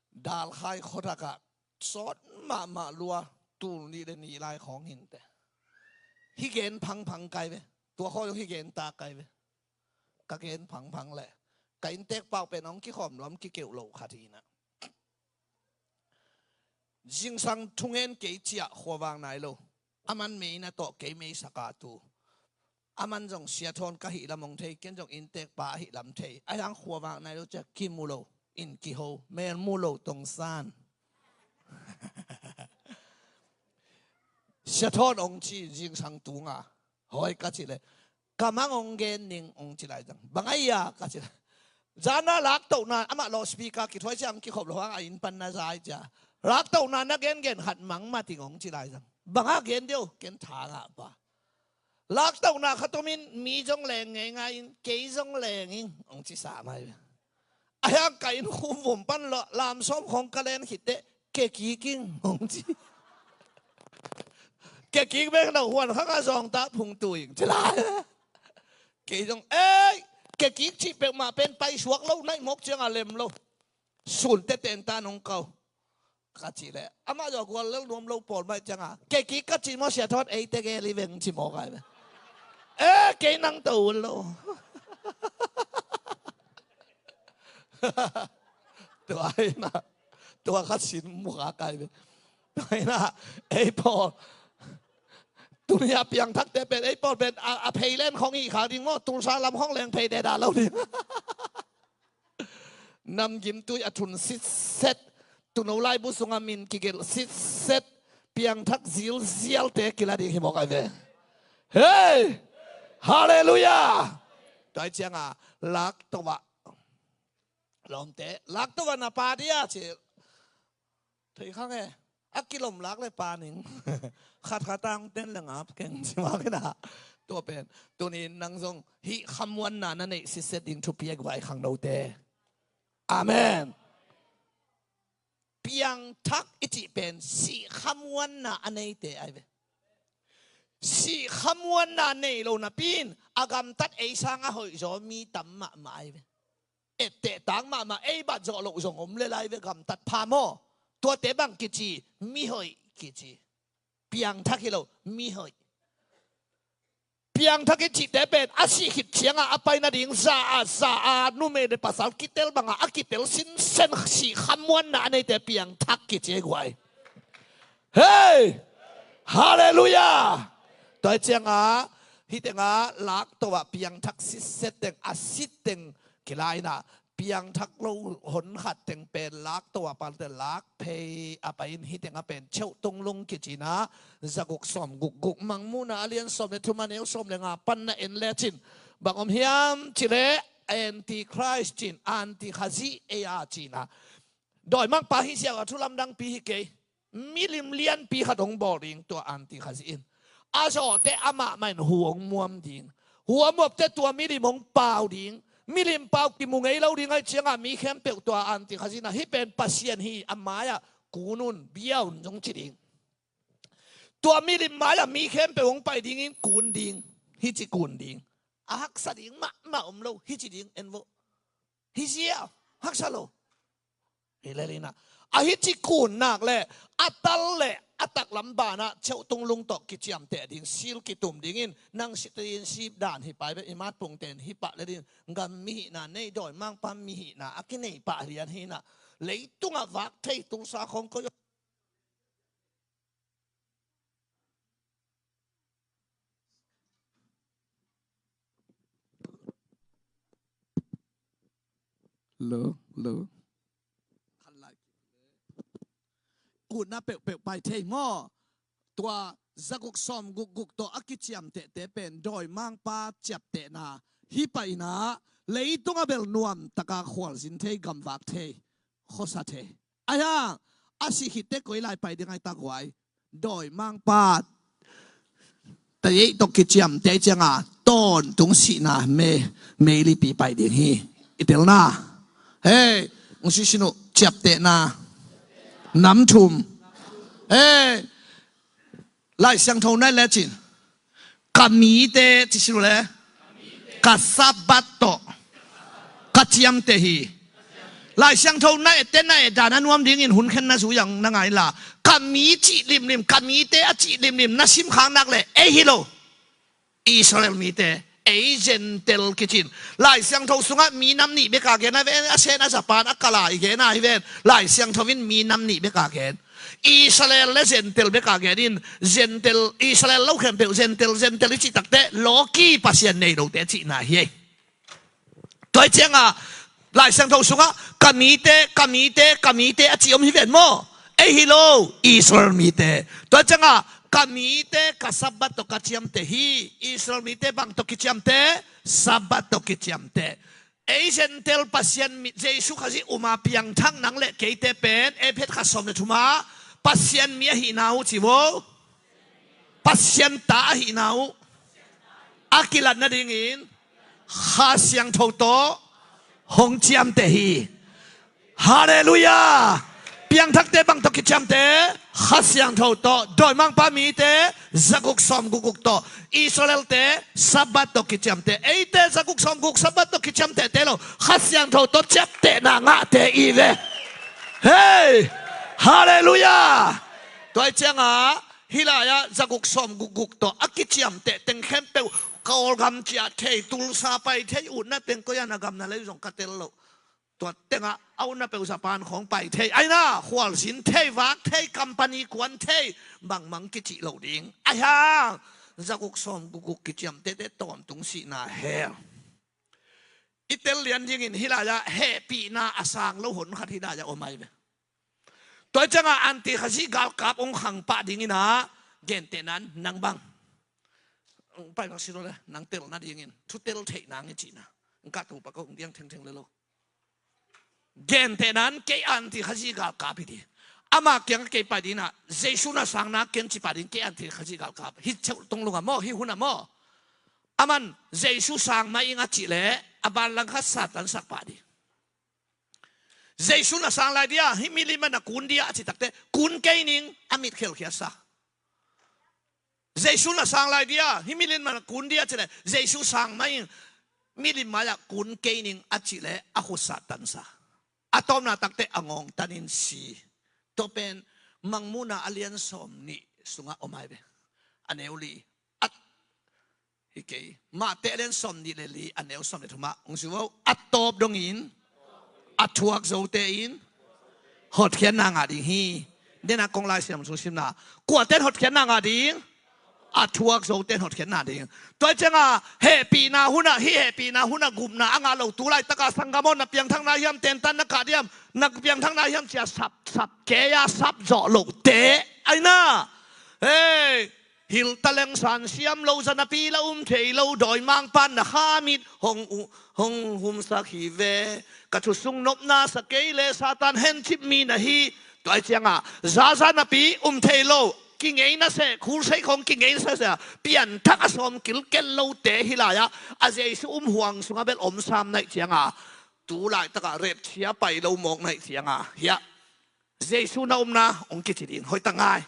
Dalkhai khuatakah sawt mahmah lua, tul nih le nih lai khawng hinteh. Hih gen phangphang kai ve. Tua khawi hong hih gen ta kai ve. Ka gen phangphang leh ka inntek pau pen hong kikhawm luam kikeuh loh khat hi inah. Zingsang thungen kei ciah khuavak nai lo. Aman meina tawh kei meisak a tu. Aman zong Sia Thawn ka hih lam hong thei, ken zong inntek pa a hih lam thei. Ahi hang khuavak nai lo ciah kimu lo, inn kiho, mel mu lo tongsan. Sia Thawn hong ci zingsang tunga. Hoi ka cih leh, ka mang hong gen ning hong ci lai zang. Bang a hia ka cih leh, zana laktohna, amah loudspeaker kithuai ciang kikhop lo hang a inn pan na zai cia. Laktohna na gengen khat mang mah ting hong ci lai zang. Bang a gen deuh, ken tha ngah pa. Laktohna khat om in mi zong leng ngeingai in, kei zong leng ing hong ci sa mai. A hiang ka inn khum vum pan lo, lam sawm khong ka len khit teh, ke kik ing hong ci. Ke kik bek lo, huan khang a zawng ta phung tu ing ci lai. Kei zong, ei, ke kik cih peuhmah pen paisuak lo, naih mawk ciang a lem lo. Sun tete ta nong kau. Ka cih leh, amah zong gual lel nuam lo pawl mai ciang a, ke kik ka cih maw Sia Thawn, ei te gel i veng ci mawk ai ve. Eh, kei nang to un lo. Tua hi na, tua khat sin mu kha kai ve. Tua hi na, ei pawl. Tuni a piangthakte pen, ei pawl pen, a, a phei len khong hi kha ding maw, Tulsa lam khong leng phei deda lo ding. Namgimtui a thun sitset, tuuno laibu sungah min kigelh sitset, piangthak zilzialte kila ding hi mawk ai ve. Hei! Halleluiah! Tua hi ciangah, laktoh ah. Lawmte, laktoh ah na pa dia ci. Thei khang e. A kilom lak le pa ning. Khat khat tang ten le ngap keng ci mawk hi na. Tua pen, tuni nang zong hih khamuanna na neih sitset ding thupi a guai khangnote. Amen. Piangthak i cih pen sih khamuanna a neite ai ve. Sih khamuanna nei lo napi in a gamtat ei sang a hoihzaw mi tam mahmah ahi ve. Etteh tak mahmah, ei bat zawh loh zong om le lai ve, gamtat pha maw? Tuate bang kici? Mihoih kici. Piangthak hi lo, mihoih. Piangthak i cihte pen a sih khit ciangah a pai nading za a za a numei le pasal kitel bangah a kitel sinsen, sih khamuanna a neite piangthak kici ei guai. Hei! Halleluiah! Tua hi ciangah hih tengah lakto ah piangthak sitset teng a sit teng kila inah, piangthak lo hon khat teng pen lakto ah pante lak phei a pai in, hih tengah pen cheuh tunglung kici inah, za guk sawm guk guk, Mangmuhna a lian sawm le thum a neu sawm le nga pan na en lecin bang om hiam cileh, Antichrist cin, antikhazih ei a ci inah. Dawimangpa hi ziau a thu lamdangpi hi kei. Milim lianpi khat hong bawl ding tua antikhazih in. A zawhte amah mah in hu hong muam ding. Hu a muapte tua milim hong pau ding. Milim pau kimu ngei lo ding ahih ciangah mi khempeuh tua antikhazih in ah, hih pen Pasian hi, a mai-ah kun un, bia un zong ci ding. Tua milim mai-ah mi khempeuh hong pai dingin kun ding. Hih ci kun ding. A haksa ding mahmah om lo, hih ci ding en vo. Hi ziau, haksa lo. Hi le lina. A hih ci kun nak le a tal le a taklam banah cheuh tunglung tawh kiciamteh ding, sil kitum dingin nang citizenship dan hi pai bek, i matpungten hi pah le ding, gam mihihna nei, dawimangpa mihihna a kinei pah lian hi inah, leitungah vak thei, Tulsa khawng koi lo, lo. Khan lai. Utna peuhpeuh pai thei maw? Tua za guk sawm guk guk tawh a kiciamtehte pen dawimangpa ciaptehna hi pah inah, leitungah bel nuamtaka khualzin thei, gamvak thei, khuasa thei. Ahi hang a sih khitte koi lai pai ding ahi tak huai? Dawimangpa tayeih tawh kiciamteh ciangah tawntung sihna me, meilipi pai ding hi. I telna. Hei, ung sisin uh, ciaptehna. Nam thum. Hei, Lai Siangtho na et lecin, ka mite, ci sin uh le, ka Sabbath tawh ka ciamteh hi. Lai Siangtho na ette na et dan a nuam dingin hun khen na zui ang na ngai inla, ka mi cih limlim, ka mite a cih limlim na simkhak nak le ei hi lo. Israel mite, ei Gentile kicin. Lai Siangtho sungah mi nam nih beka gen ahi ven, a Sen, a Japan, a Kala i gen ahi ven. Lai Siangtho in mi nam nih beka gen. Israel le Gentile beka gen in, Gentile, Israel lo khempeuh Gentile, Gentile i cih takte lawki, Pasian nei lote cihna hi ei. Tua hi ciangah Lai Siangtho sungah ka mite, ka mite, ka mite a ci om hi ven maw? Ei hi lo, Israel mite. Tua hi ciangah ka mite ka Sabbath tawh ka ciamteh hi. Israel mite bang tawh kiciamteh? Sabbath tawh kiciamteh. Ei Gentile Pasian mi, Jesu Khazih um a piangthak nang le keite pen, Efesa khat sawm le thum ah, Pasian mi ahihna uh ci vo. Pasian ta ahihna uh a kilat nadingin Kha Siangtho tawh hong ciamteh hi. Halleluiah! Piangthakte bang tawh kiciamteh? Kha Siangtho tawh. Dawimangpa mite za guk sawm guk guk tawh. Israelte Sabbath tawh kiciamteh. Eite za guk sawm guk Sabbath tawh kiciamtehte lo, Kha Siangtho tawh ciamtehna ngahte i ve. Hei! Halleluiah! Tua hi ciangah hih lai-ah za guk sawm guk guk tawh a kiciamteh teng khempeuh, Kawlgam ciah thei, Tulsa pai thei, utna teng koi-ah na gam na lei zong ka tel lo. Tua tengah a utna peuh Japan khawng pai thei, aina khualzin thei, vak thei, company kuan thei, bangmang kicih lo ding. Aihang za guk sawm guk guk kiciamtehte tawntung sihna hell. I tel lian dingin hih lai-ah hehpihna a sang lo hun khat hih lai-ah om ahi ve. Tua hi ciangah Anti Khazih galkap hong khang pah dingin ah, gentehna in nang bang, pai bang si lo le, nang tel nadingin thu tel theih nang i cihna. Ka tu pa ko hong diang thengtheng le lo. Gentehna in kei Anti Khazih galkap hi ding. Ama kiangah kei pai dingin ah, Jesu na sang nak ken ci pah ding, kei Anti Khazih galkap. Hih cheuh tunglung ah maw, hih hun ah maw. Aman Jesu sang mah ing a cih leh a banlang khat Satan sak pah ding. Jesu na sang lai dia, hih milim ah na kun dia a cih takteh, kun kei ning, a mit khelkhiatsa. Jesu na sang lai dia, hih milim mai-ah kun dia ci leh Jesu sang mai ing. Milim mai-ah kun kei ning a cih leh a khut Satan sa. A tawpna takte a ngawngtanin si. Tua pen Mangmuhna a lian sawm nih sungah om ai ve. A neu li. A hi kei. Mate a lian sawm nih le li a neu sawm le thumah hong si vo. A tawp dongin a thuak zote in hotkhiatna ngah ding hi. Dena kong Lai Siangtho simna. Kuaten hotkhiatna ngah ding? A thuak zoten hotkhiatna ding. Tua cianga hehpihna hunah, hih hehpihna hunah gupna a ngah lo tu laitaka sanggam aw, na piangthakna hiam, tentan na kah diam, na piangthakna hiam cia sap, sap kei a sap zawh lohte. Aina. Hei. Hil taleng san siam lo, zanapi la um thei lo, dawimangpa'n na khamit hong, hong humsak hi ve. Ka thusung nopna sa kei le Satan hencip mi na hi. Tua cianga zaza napi um thei lo, kingeina seh, khulsei khong kingeina seh, pianthak a sawm kilkel lote hi lai-ah a Jesu um huang sungah bel om sam naih cianga, tu laitaka repchia pai lo mawk naih cianga hiah Jesu na umna hong kici ding, hoih tak ngai.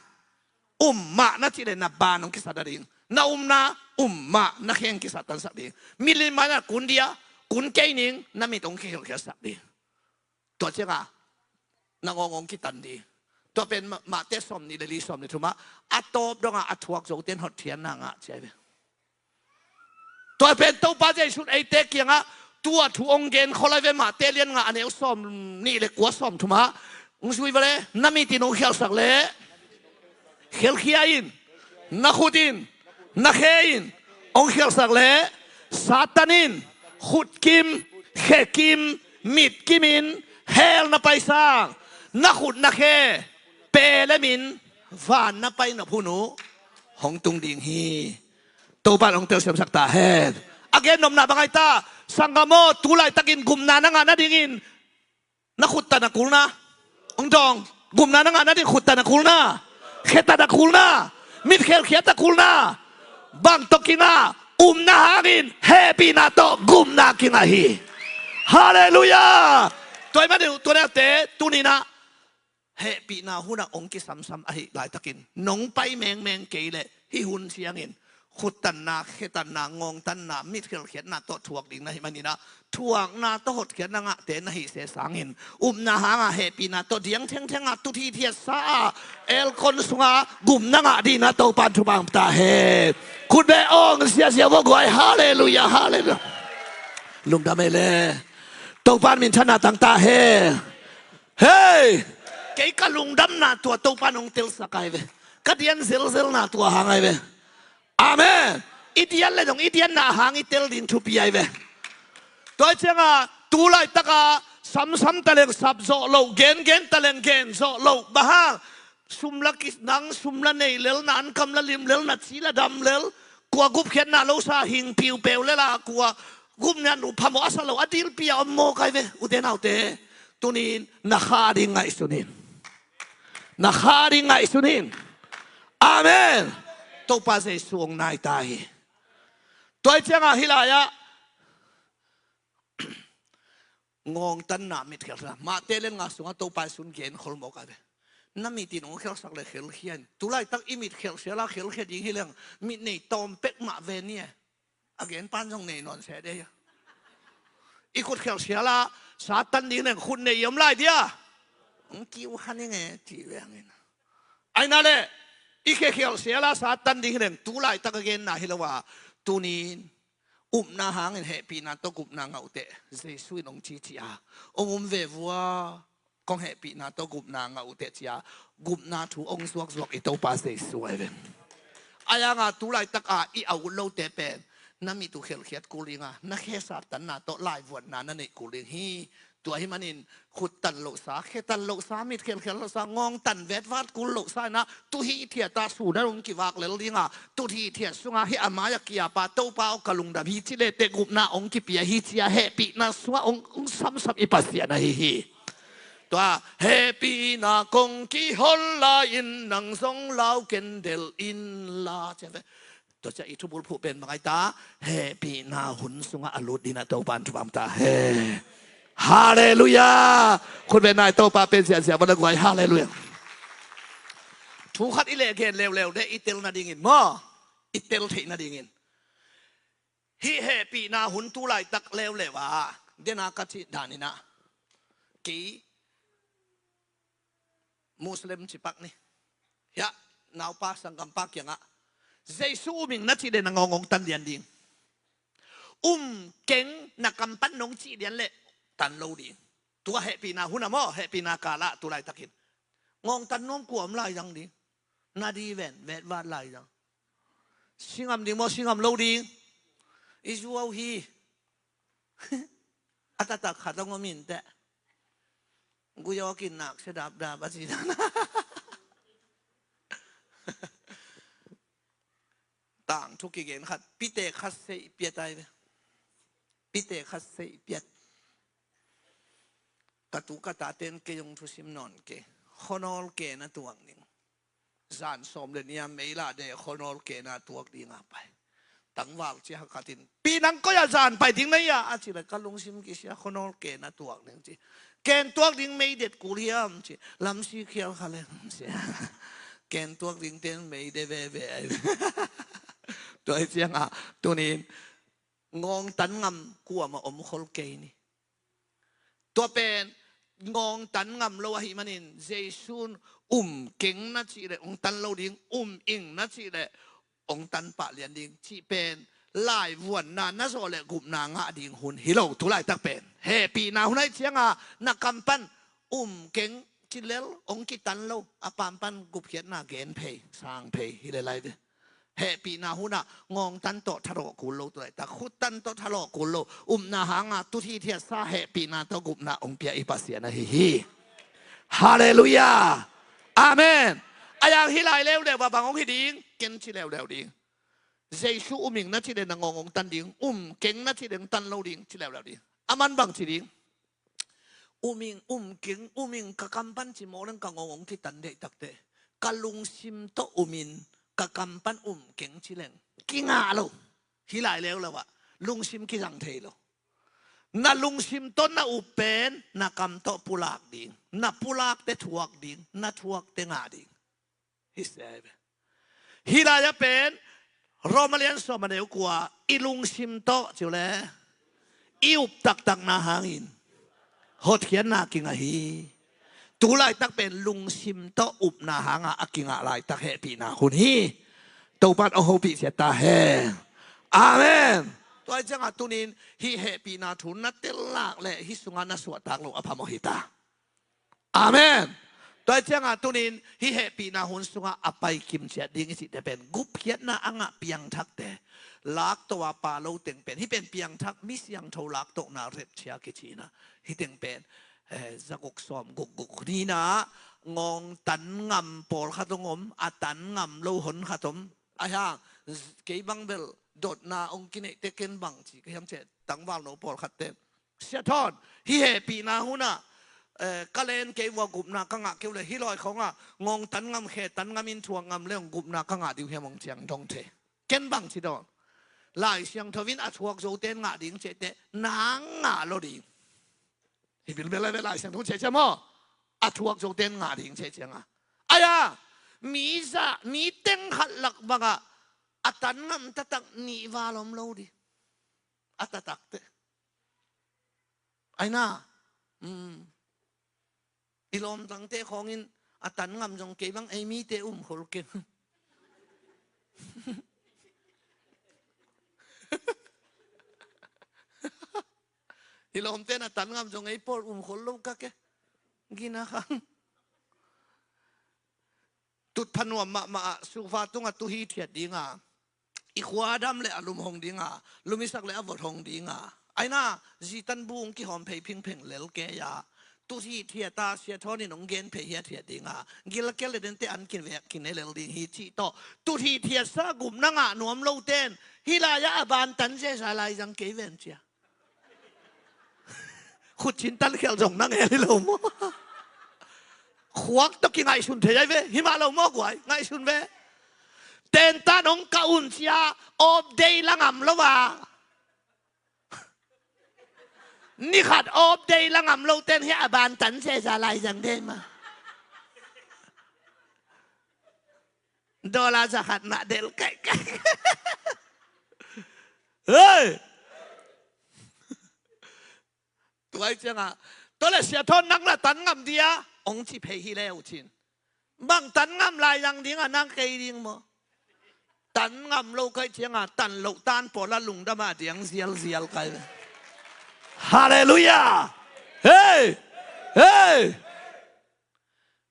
Um mah na cih leh na ban hong kisat ding. Na umna um mah na khe hong kisat tansak ding. Milim mai-ah kun dia, kun kei ning, na mit hong kikhelkhiatsak ding. Tua cianga na ngawng hong kitan ding. Tua pen mah, Mate sawm nih le li sawm le thumah a tawp dongah a thuak zoten hotkhiatna ngah ci ai ve. Tua pen Topa Jesu'n eite kiangah tua thu hong gen khol ai ve. Mate lian nga a neu sawm nih le kua, sawm thumah hong zui vale. Na mit in hong khialhsak leh khelkhia in, na khut in, na khe in hong khialhsak leh Satan in khutkim, khekim, mitkim in hell na pai sang, na khut na khe pelemin van na pai nop hun uh hong tung ding hi. Topa'n hong telsiamsak ta hen. A gen nopna bang ai ta, sanggam aw, tu laitakin gupna na ngah nadingin na khut tan a kulna. Hong dawng, gupna na ngah nading khut tan a kulna, khe tan a kulna, mit khelkhiat a kulna. Bang tawh kingah? Upna hangin hehpihna tawh gupna kingah hi. Halleluiah. Tua ahih manin tua nate tuninah hehpihna hunah hong kisamsam ahih laitakin nong pai mengmeng kei leh hih hun ciangin khuttanna, khetanna, ngawngtanna, mit khelkhiatna tawh thuak ding na hih maninah thuakna tawh hotkhiatna ngahte na hih se sangin upna hanga hehpihna tawh diang thengthenga tut hithiatsa a elkon sunga gupna ngah dingin Topa'n thupha hong pia ta hen. Khut beh awng siasia vua guai. Halleluiah, halleluiah. Lungdam ei le. Topa'n minthanna tang ta hen. Hei! Kei ka lungdamna tua Topa'n hong telsak ai ve. Ka dian zelzelna tua hang ai ve. Amen. I dian le dong i dianna hang i tel ding thupi ai ve. Tua cianga tu laitaka samsam taleng sap zawh loh, gengen taleng gen zawh loh. Bang hang? Sum la ki, nang sum la nei lel, na ankam la lim lel, na ci la dam lel, kua gupkhiatna lo sa hing piupeu lel a, kua gupna nu phamawh a sa lo a dilpi a om mawk ai ve. Ute naute, tunin na kha ding ngaihsun in. Na kha ding ngaihsun in. Amen. Topa Jesu hong nai ta hi. Tua ahih cianga hih lai-ah ngawngtanna, mitkhelhna, Mate lian nga sungah Topa Jesu'n gen khol mawk ai ve. Na mit in hong khelhsak leh khelkhia in. Tu laitak i mit khelhsial a khelkhia ding hi leng mit nei tawm pek mah ve ni e. A gen pan zong nei nawn se dei a. I khut khelhsial a Satan ding leng khut nei i om lai dia. Hong kiu kha ning e ci ve hangin. Aina le i khe khelhsial a Satan ding hi leng tu laitak a genna hi lo a, tunin upna hangin hehpihna tawh gupna ngah uh teh, Jesu in hong cici a, hong um ve vua. Kong hehpihna tawh gupna ngah uh teh ci a, gupna thu hong zuakzuak i Topa Jesu ai ve. Ai anga tu laitaka i au lote pen na mit uh khelhkhiat kul dinga, na khe Satanna tawh laivuanna na neih kul ding hi. Tua ahih manin khut tan lohsa, khe tan lohsa, mit khelhkhiat lohsa, ngawng tan vetvat kul lohsa inah tu hithiata sun a hong kivak lel dinga, tu hithiat sunga hih a mai-a kiapa Topa aw ka lungdam hi ci leh teh gupna hong kipia hi ci a hehpihna sungah hong, hong samsam i Pasian ahi hi. Tua hehpihna kong kihol lai-in nang zong lau ken delh inla ci a ve. Tua ciah i thubulphuh pen bang ai ta, hehpihna hun sungah a lut dingin Topa'n thupha hong pia ta hen. Halleluiah. Khut beng nai, Topa pen siansia bang a guai. Halleluiah. Thu khat i leh gen leuleu deh i tel nadingin maw. I tel theih nadingin. Hih hehpihna hun tu laitak leuleu ah, dena ka cih danin ah, kei Muslim cipak ni. Hiah, naupa sanggampa kiangah, Jesu um ing na cih leh na ngawng hong tan lian ding. Um keng, na kam pan nong cih lian leh tan lo ding. Tua hehpihna hun ah maw, hehpihna kal ah tu laitakin. Ngawng tan nuam kua om lai zang ding. Na di ven, vetvat lai zang. Si ngam ding maw, si ngam lo ding. I zuau hi. A taktak khat hong om in teh. Gui awk in nak sia dapdap a ci dan. Tangthu kigen khat, pite khat seih piat ai ve. Pite khat seih piat. Ka tu ka taten kei hong thusim nawn kei. Khuanawl ke na tuak ning. Zan sawm le nia mei lah de khuanawl ke na tuak ding a pai. Tangval cia khatin, pi nang koi ah zan pai ding na hia? A cih leh ka lungsim kisia, khuanawl ke na tuak ning ci. Ken tuak ding mei det kul hiam ci. Lamsi khial kha leng ci. Ken tuak ding ten mei de veve ai. Tua hi ciangah tunin ngawng tan ngam kuamah om khol kei ni. Tua pen ngawng tan ngam lo ahih manin, Jesu'n um keng na cih leh hong tan lo ding, um ing na cih leh hong tan pah lian ding cih pen laivuanna na zawh leh gupna ngah ding hun hi lo. Tu laitak pen hehpihna hun ahih ciangah na kam pan um keng ci lel hong kitan lo, a pampan gupkhiatna gen phei, sang phei hi lel ai ve. Hehpihna hun ah ngawng tan tawh thalawh kul lo, tu laitak khut tan tawh thalawh kul lo, upna hanga tut hithiatsa hehpihna tawh gupna hong pia i Pasian ahi hi. Halleluiah. Amen. A yang hih lai leuleu ah bang hong hi ding? Ken ci leuleu ding. Jesu um ing na cih leh na ngawng hong tan ding, um keng na cih leh hong tan lo ding, ci leuleu ding. A man bang ci ding? Um ing, um keng, um ing ka kam pan ci mawk leng ka ngawng hong kitan deih takteh. Ka lungsim tawh um in, ka kam pan um keng ci leng kingah lo. Hih lai leuleu ah lungsim kizang thei lo. Na lungsim tawh na up pen na kam tawh pulak ding, na pulakte thuak ding, na thuakte ngah ding. Hi sia hi ve. Hih lai-ah pen Roma lian sawm a neu kua, i lungsim tawh ci uh leh i up taktakna hangin hotkhiatna kingah hi. Tu laitak pen lungsim tawh upna hangah a kingah laitak hehpihna hun hi. Topa'n hong hopih ciat ta hen. Amen. Tua hi ciangah tunin hih hehpihna thu na tel lak leh hih sungah na suahtak loh a phamawh hi ta. Amen. Tua hi ciangah tunin hih hehpihna hun sungah a pai kimciat ding i cihte pen gupkhiatna a ngah piangthakte, laktoh a pa lo teng pen, hih pen piangthak mi siangtho laktohna rapture kici-in ah, hih teng pen, eh, zaguk sawm guk guk ni-in ah ngawng tan ngam pawlkhat hong om, a tan ngam lo honkhat om. Ahi hang, kei bang bel dotna hong kineihte ken bang ci ka hiam cih leh tangvalno pawlkhatte, Sia Thawn, hih hehpihna hun ah, eh, ka len kei uh a gupna ka ngah kei uh leh hih lawi khawng ah ngawng tan ngam, khe tan ngam in thuak ngam leh hong gupna ka ngah ding uh hiam hong ci-in dong thei. Ken bang ci dong? Lai Siangtho in a thuak zote in ngah ding ci-a teh nang ngah lo ding. Hi bilbel a ve, Lai Siangtho in ci-a ciang maw, a thuak zote in ngah ding ci-a ciangah. Ahi a, mi za, mi teng khat lak bangah a tan ngam taktak nih val om lo ding. A taktak teh. Aina. Hmm. I lawmtangte khawngin a tan ngam zong kei bang ei mite um khol keng. I lawmte in a tan ngam zong ei pawl um khol lo ka ke. Gina khang. Tut pha nuam mahmah ah, sukva tungah tut hithiat dinga, i khua a dam leh a lum hong dinga, lum i sak leh a vot hong dinga. Aina, zitan bung kihawm phei phingpheng lel kei a, tut hithiat a, Sia Thawn in hong gen phei hiathiat dinga, gil a kel leh dente an kin vek kin ne lel ding hi cih tawh, tut hithiatsa gupna ngah nuam lote in hih lai-ah a ban tan zeza lai zang kei ven cia. Khutcin tan khial zong na ngel hi lo maw? Khuak tawh kingaihsun thei ai ve. Hi mah lo maw guai? Ngaihsun ve. Tentan hong kah un cia, off day la ngam lo a, ni khat off day la ngam lote in hih a ban tan zeza lai zang dei mah. Dollar za khat na del kaikai. Hei! Tua hi ciangah, tua le Sia Thawn nang la tan ngam dia, hong ci phei hi leu cin. Bang tan ngam lai zang dingah nang kei ding maw? Tan ngam lo kai ciangah tan loh tan pawla lungdam a diang zialzial kai. Halleluiah. Hei! Hei!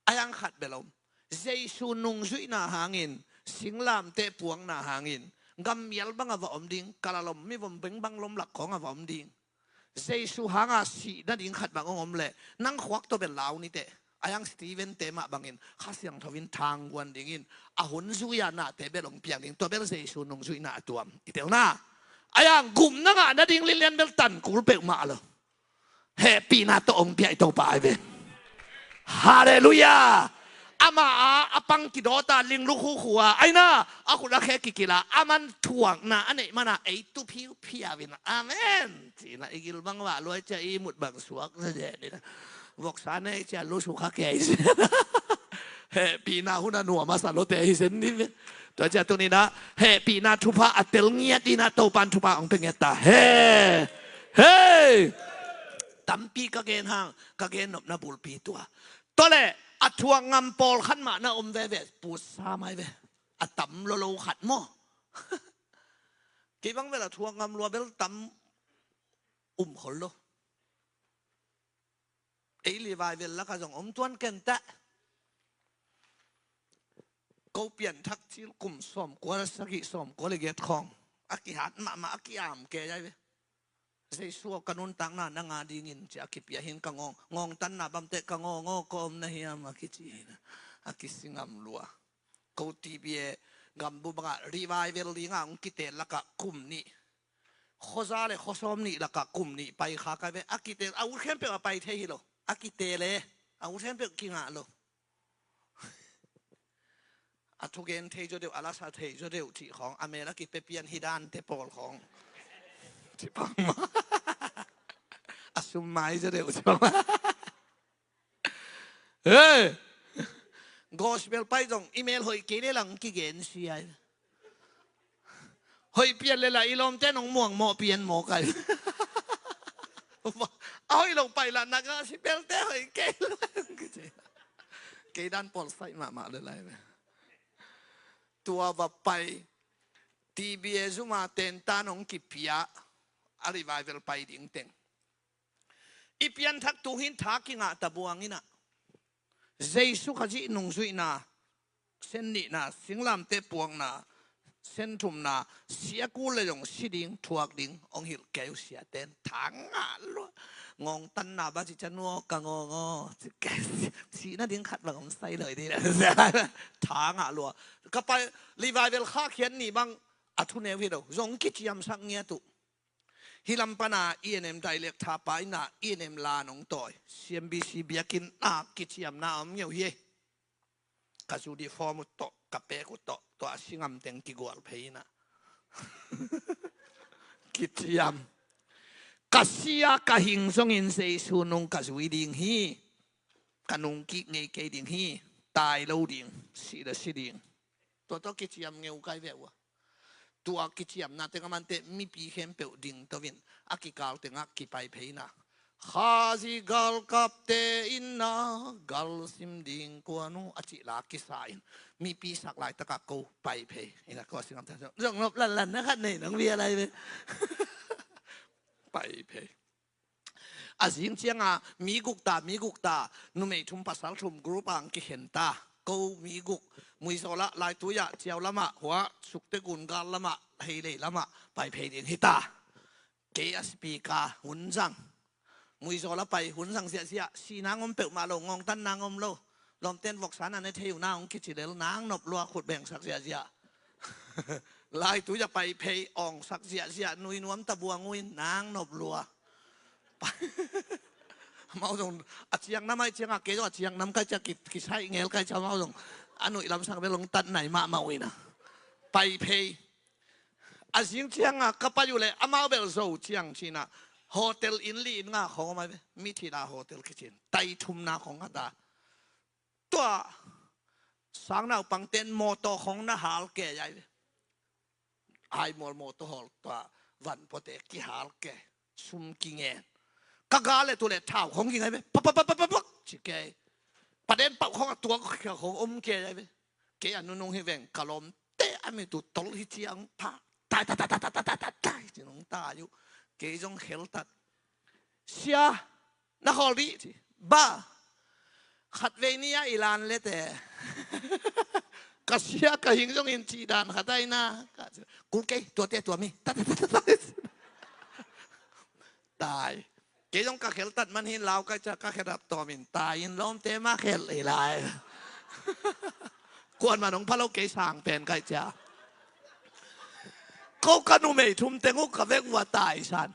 A yang khat bel om. Jesu nungzuihna hangin, singlamteh puakna hangin, gammial bang a va om ding, kalalom mivom bengbang lom lak khawng a va om ding. Jesu hanga sih nading khat bang hong om leh nang khuak tawh bel lau niteh. A yang Stephen te mah bangin Kha Siangtho in thangguan dingin a hun zui-a nate bel hong piang ding. Tua bel Jesu nungzuihna a tuam i telna. A yang gupna ngah nading lilian bel tan kul peuhmah lo. Hehpihna tawh hong pia i Topa ai ve. Halleluiah. Amah a, a pang kidawta lingluk hukhua aina, a khut a khe kikila, a man thuakna a neih mana ei tu phiuphiau in. Amen. Cina i gil bang vah luai cia i mut bang suak zazen ina. Voksa nei cia lu sukha kei. Hehpihna hun a nuam a sa lote hi zen ni ve. Tua cia tunina hehpihna thupha a tel ngiat ina Topan thupha hong pe ngiat ta. He. Hei! Tampi ka gen hang, ka gen nopna bulpi tua. Tua le a thuak ngam pawlkhat mah na om veve, pusa mai ve. A tam lolo khat maw? Kei bang bel a thuak ngam lua bel tam um khol lo. Ei Revival laka zong om tuan ken tah. Ko pianthak cil kum sawmkua le sagih sawmkua le giat khawng a kihat mahmah a kiam kei ai ve. Jesu aw ka nuntakna nang a dingin ci a kipia hin ka ngawng, ngawngtanna bamteh ka ngawng aw ka om na hiam a kici hin a kisi ngam lua. Ko T B A gambu bangah Revival dinga hong kite lakah kum nih. Khuaza le khuasawm nih lakah kum nih pai kha kai ve. A kite a ut khempeuh a pai thei hi lo. A kite le a ut khempeuh kingah lo. A thugen thei zaw deuh, a lasa thei zaw deuh cih khawng a mel a kipe pian hi dante pawl khawng. Cipang ma. A sum mai zaw deuh cipang ma. Hey! Gospel pai zong i mel hoih kei le lang kigen siai. Hoih pian le la i lawmte nong muang mawh pian mawh kai. A hoih lo pai la na gospel te hoih kei lo. Kei dan pawl saih mahmah le lai ve. Tua va pai. T B A zuma tentan hong kipia. A Revival pai ding teng. I pianthak tuhin tha kingah ta buang inah. Jesu Khazih nungzuihna, sen nihna, singlamteh puakna, sen thumna, sia kul le zong si ding, thuak ding, hong hilh kei uh siaten. Tha ngah lua. Ngawngtanna ba ci can uh aw, ka ngawng aw. Sihna ding khat bang om sai loi ding. Tha ngah lua. Ka pai, Revival khakhiat ni bang a thuneu hi lo. Zong kiciamsak ngiat uh. Hih lam pana E N M dialect thapa inah E N M la nong tawi. C M B C biakinn ah kiciamna a om ngeu hi. Ka uniform uh tawh, ka pek uh tawh, tua a singam teng kigual phei inah. Kiciam. Ka sia ka hing zongin Jesu nung ka zui ding hi. Ka nung kik ngei kei ding hi. Tai lo ding. Si le si ding. Tua tawh kiciam ngeu kai ve uh a. Tua kiciamna teng a mante mipi khempeuh ding to in a kikal tengah kipai phei inah. Khazih galkapte inah galsim ding kuan uh a cih la kisa in mipi sak laitakah ko pai phei inah ko a singam teng zong nop lanlan na khat nei nong bia lai ve. Pai phei. A zing cianga mi guk ta, mi guk ta, numei thum pasal thum group ang kikhen ta. Ko mi guk, Muizawl ah, Laitui ah, Ciau lamah, hua, Sukte gun gal lamah, Heilei lamah pai phei ding hi ta. Kei a speaker hun zang. Muizawl ah pai hun zang ziahziah, si nang om peuhmah lo, ngawngtan nang om lo. Lawmten voksa na ne thei uh na hong kici lel, nang nop lua khut bengsak ziahziah. Laitui ah pai phei awngsak ziahziah, nui nuam ta buang uh in nang nop lua. Amau zong a ciang nam ai ciangah kei zong a ciang nam kai ciah ki, kisaih ngel kai ciah amau zong a nuih lamsang bel hong tat nai mahmah uh inah. Pai phei. A zing ciangah ka pai uh leh amau bel zo ciang cinah hotel inn li inn nga khawng om ai ve. Mithila hotel kicin tai thumna khawng a ta. Tua Sang naupangte'n mawtaw khong na hal kei ai ve. Ai mual mawtaw hawl tua van puate kihal kei. Sum kingen. Ka ga le tu le thau khong ging ai ve. Pak, pak, pak, pak, pak, pak, ci kei. Paden pau khong a tuak khia khong om kei ai ve. Kei a nunung hi veng ka lawmte a mit uh tol hi ciang pha. Tai, tai, tai, tai, ci nung tai uh. Kei zong kheltat. Sia, na khawl dih ci. Ba, khatvei ni a i lan lete. Ka sia ka hing zong in cih dan khat ai na. Ka, kul kei, tuate tua mi. Ta, ta, ta, ta, ta. Tai. Kei zong ka kheltat man hin lau kai cia ka khelap tawm in. Tai in lawmte ma khel i lai. Kuan man hong pha lo kei sang pen kai cia. Ko ka numei thum teng uh ka vek uh a taisan.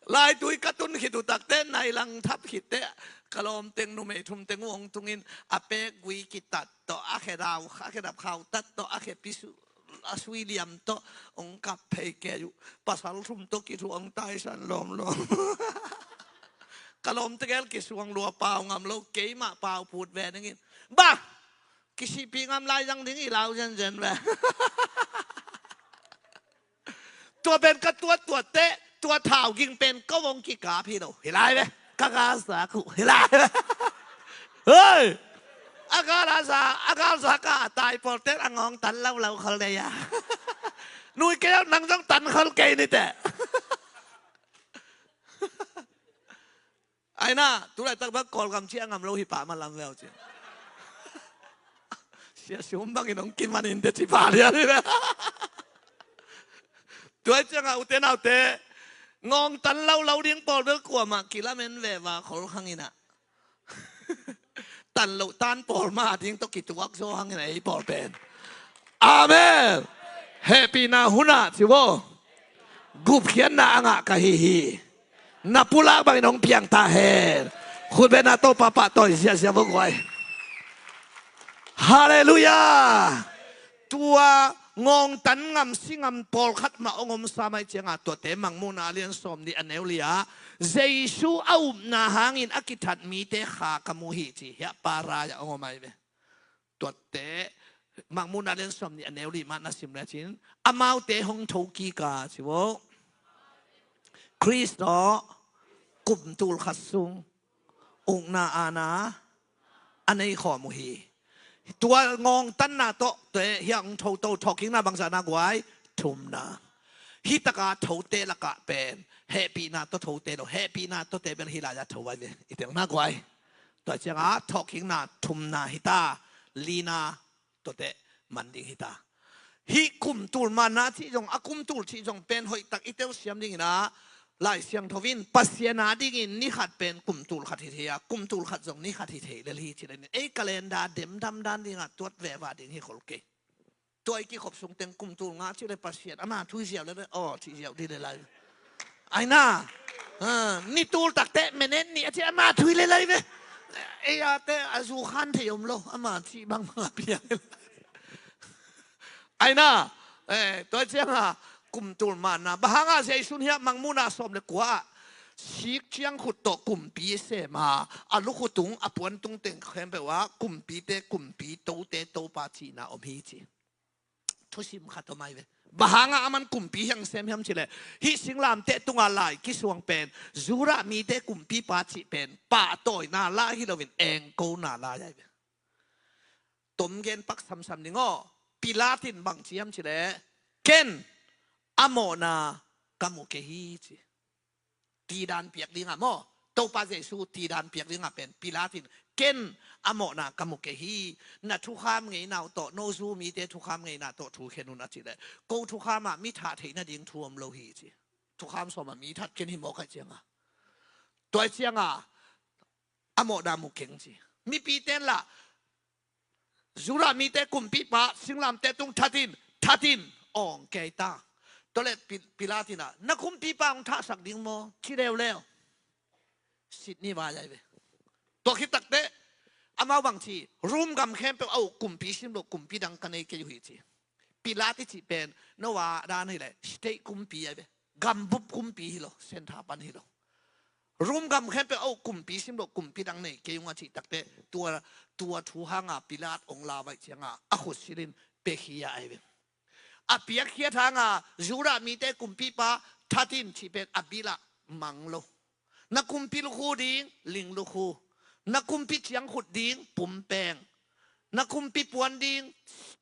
Laitui ka tun khit uh takte nai lang thap khitte ka lawm teng numei thum teng uh hong tungin a pek gui kitat tawh a khedau a khedap khau tat tawh a khe pisu a sui liam tawh hong kap phei kei uh. Pasal thum tawh kithu hong taisan lawmlawm. Ka lawm tegel kisuang lua pau ngam lo keimah pau put ve ningin. Bah! Kisihpih ngam lai zang ding i lau zenzen ve. Tua pen ka tuat tuat teh tua thau ging pen ka vong kikap hi lo hi lai ve. Ka galsak uh hi lai ve. Hei! A galasa a galsa ka a tai pawl ten a ngawng tan lo lo khol dei a. Nui kei nang zong tan khol kei ni teh. Aina, tulaitak bang Kawlgam ci a ngam lo hi pah malam veu ci. Sia sum bangin hong kiman in te ci pah lian hi ve. Tua ciangah ute naute ngawng tan lo lo ding pawl bel kuamah kilamen ve va khol khang inah. Tan loh tan pawl ma ding tawh kituak zaw hangin a ei pawl pen. Amen. Hehpihna hunah ci vo. Gupkhiatna a ngah ka hi hi. Na pulak bangin hong piang ta hen. Khutbetna Topa pahtawi ziahziah vo guai. Halleluiah. Tua ngawngtan ngam si ngam pawlkhat mah hong om sam ai cianga tuate Mangmuhna a lian sawm nih a neu li-ah Jesu a upna hangin a kithat mite kha ka mu hi ci hiah parai a hong om ai ve. Tuate Mangmuhna a lian sawm nih a neu li mah na sim lecin amaute hong tho kika ci vo. Khrist tawh kum tul khat sung ukna aana a nei khawm uh hi. Tua ngawngtanna tawh te hiah hong tho to thawhkikna bangzahna guai thumna. Hih taka thote lakah pen hehpihna tawh thote lo hehpihna tawh te bel hi lai-ah tho ai ve i telna guai. Tua ciangah thawhkikna thumna hita lina tuate man ding hita. Hih kum tul manna cih zong a kum tul cih zong pen hoihtak i telsiam dingin ah Lai Siangtho in Pasian a dingin ni khat pen kum tul khat hi thei a kum tul khat zong ni khat hi thei lel hi ci lenin ei calendar demdam dan dingah tuat veva ding hi khol kei. Tua i kikhop sung teng kum tul nga cih le Pasian ama thui ziau lel aw cih ziau dih le lai. Aina ni tul takte menet nih a ci ama thui le lai ve. Ei ate a zu khan thei om lo ama cih bangmah a piang. Aina tua cianga kum tul manna bang hanga Jesu in hiah Mangmuhna sawm le kua ah sik ciang khut tawh kumpi sem a a lukhu tung a puan tung teng khempeuh ah kumpite kumpi tote Topa cihna om hi ci. Thusim khat om ai ve. Bang hanga aman kumpi hiang sem hiam cileh hih singlamteh tunga lai kisuang pen Judah mite kumpipa cih pen pahtawina lai hi loin engkona lai ai ve. Tomgen pak samsam ding aw. Pilat in bang ci hiam cileh ken a mawhna ka mu kei hi ci. Tidan piak dingah maw Topa Jesu tidan piak dingah pen Pilat in ken a mawhna ka mu kei hi. Na thukham ngeina uh tawh no Jew mite thukham ngeina tawh thu khen un a cileh ko thukham ah mi thah theih nading thu om lo hi ci. Thukham sawm ah mi that ken hi mawk ai cianga tua ai cianga a mawhna mu keng ci. Mipi ten lah Judah mite kumpipa singlamteh tung thatin thatin awng kei ta. Tuale Pilat inah na kumpipa hong thahsak ding maw ci leuleu. Sitni vai ai ve. Tua khit takte amau bang ci Rom gam khempeuh a uh kumpi sim loh kumpi dang ka nei kei uh hi ci. Pilat i cih pen no a dan hileh state kumpi ai ve. Gambup kumpi hi lo sentha pan hi lo. Rom gam khempeuh a uh kumpi sim loh kumpi dang nei kei ung a cih takte tua Tua thu hanga Pilat hong lau ahih cianga a khut silhin piakhia ahi ve. A piakkhiat hanga Judah mite kumpipa that in cih pen a bil ah mang lo. Na kumpi lukhu ding, ling lukhu. Na kumpi ciangkhut ding, pumpeng. Na kumpi puan ding,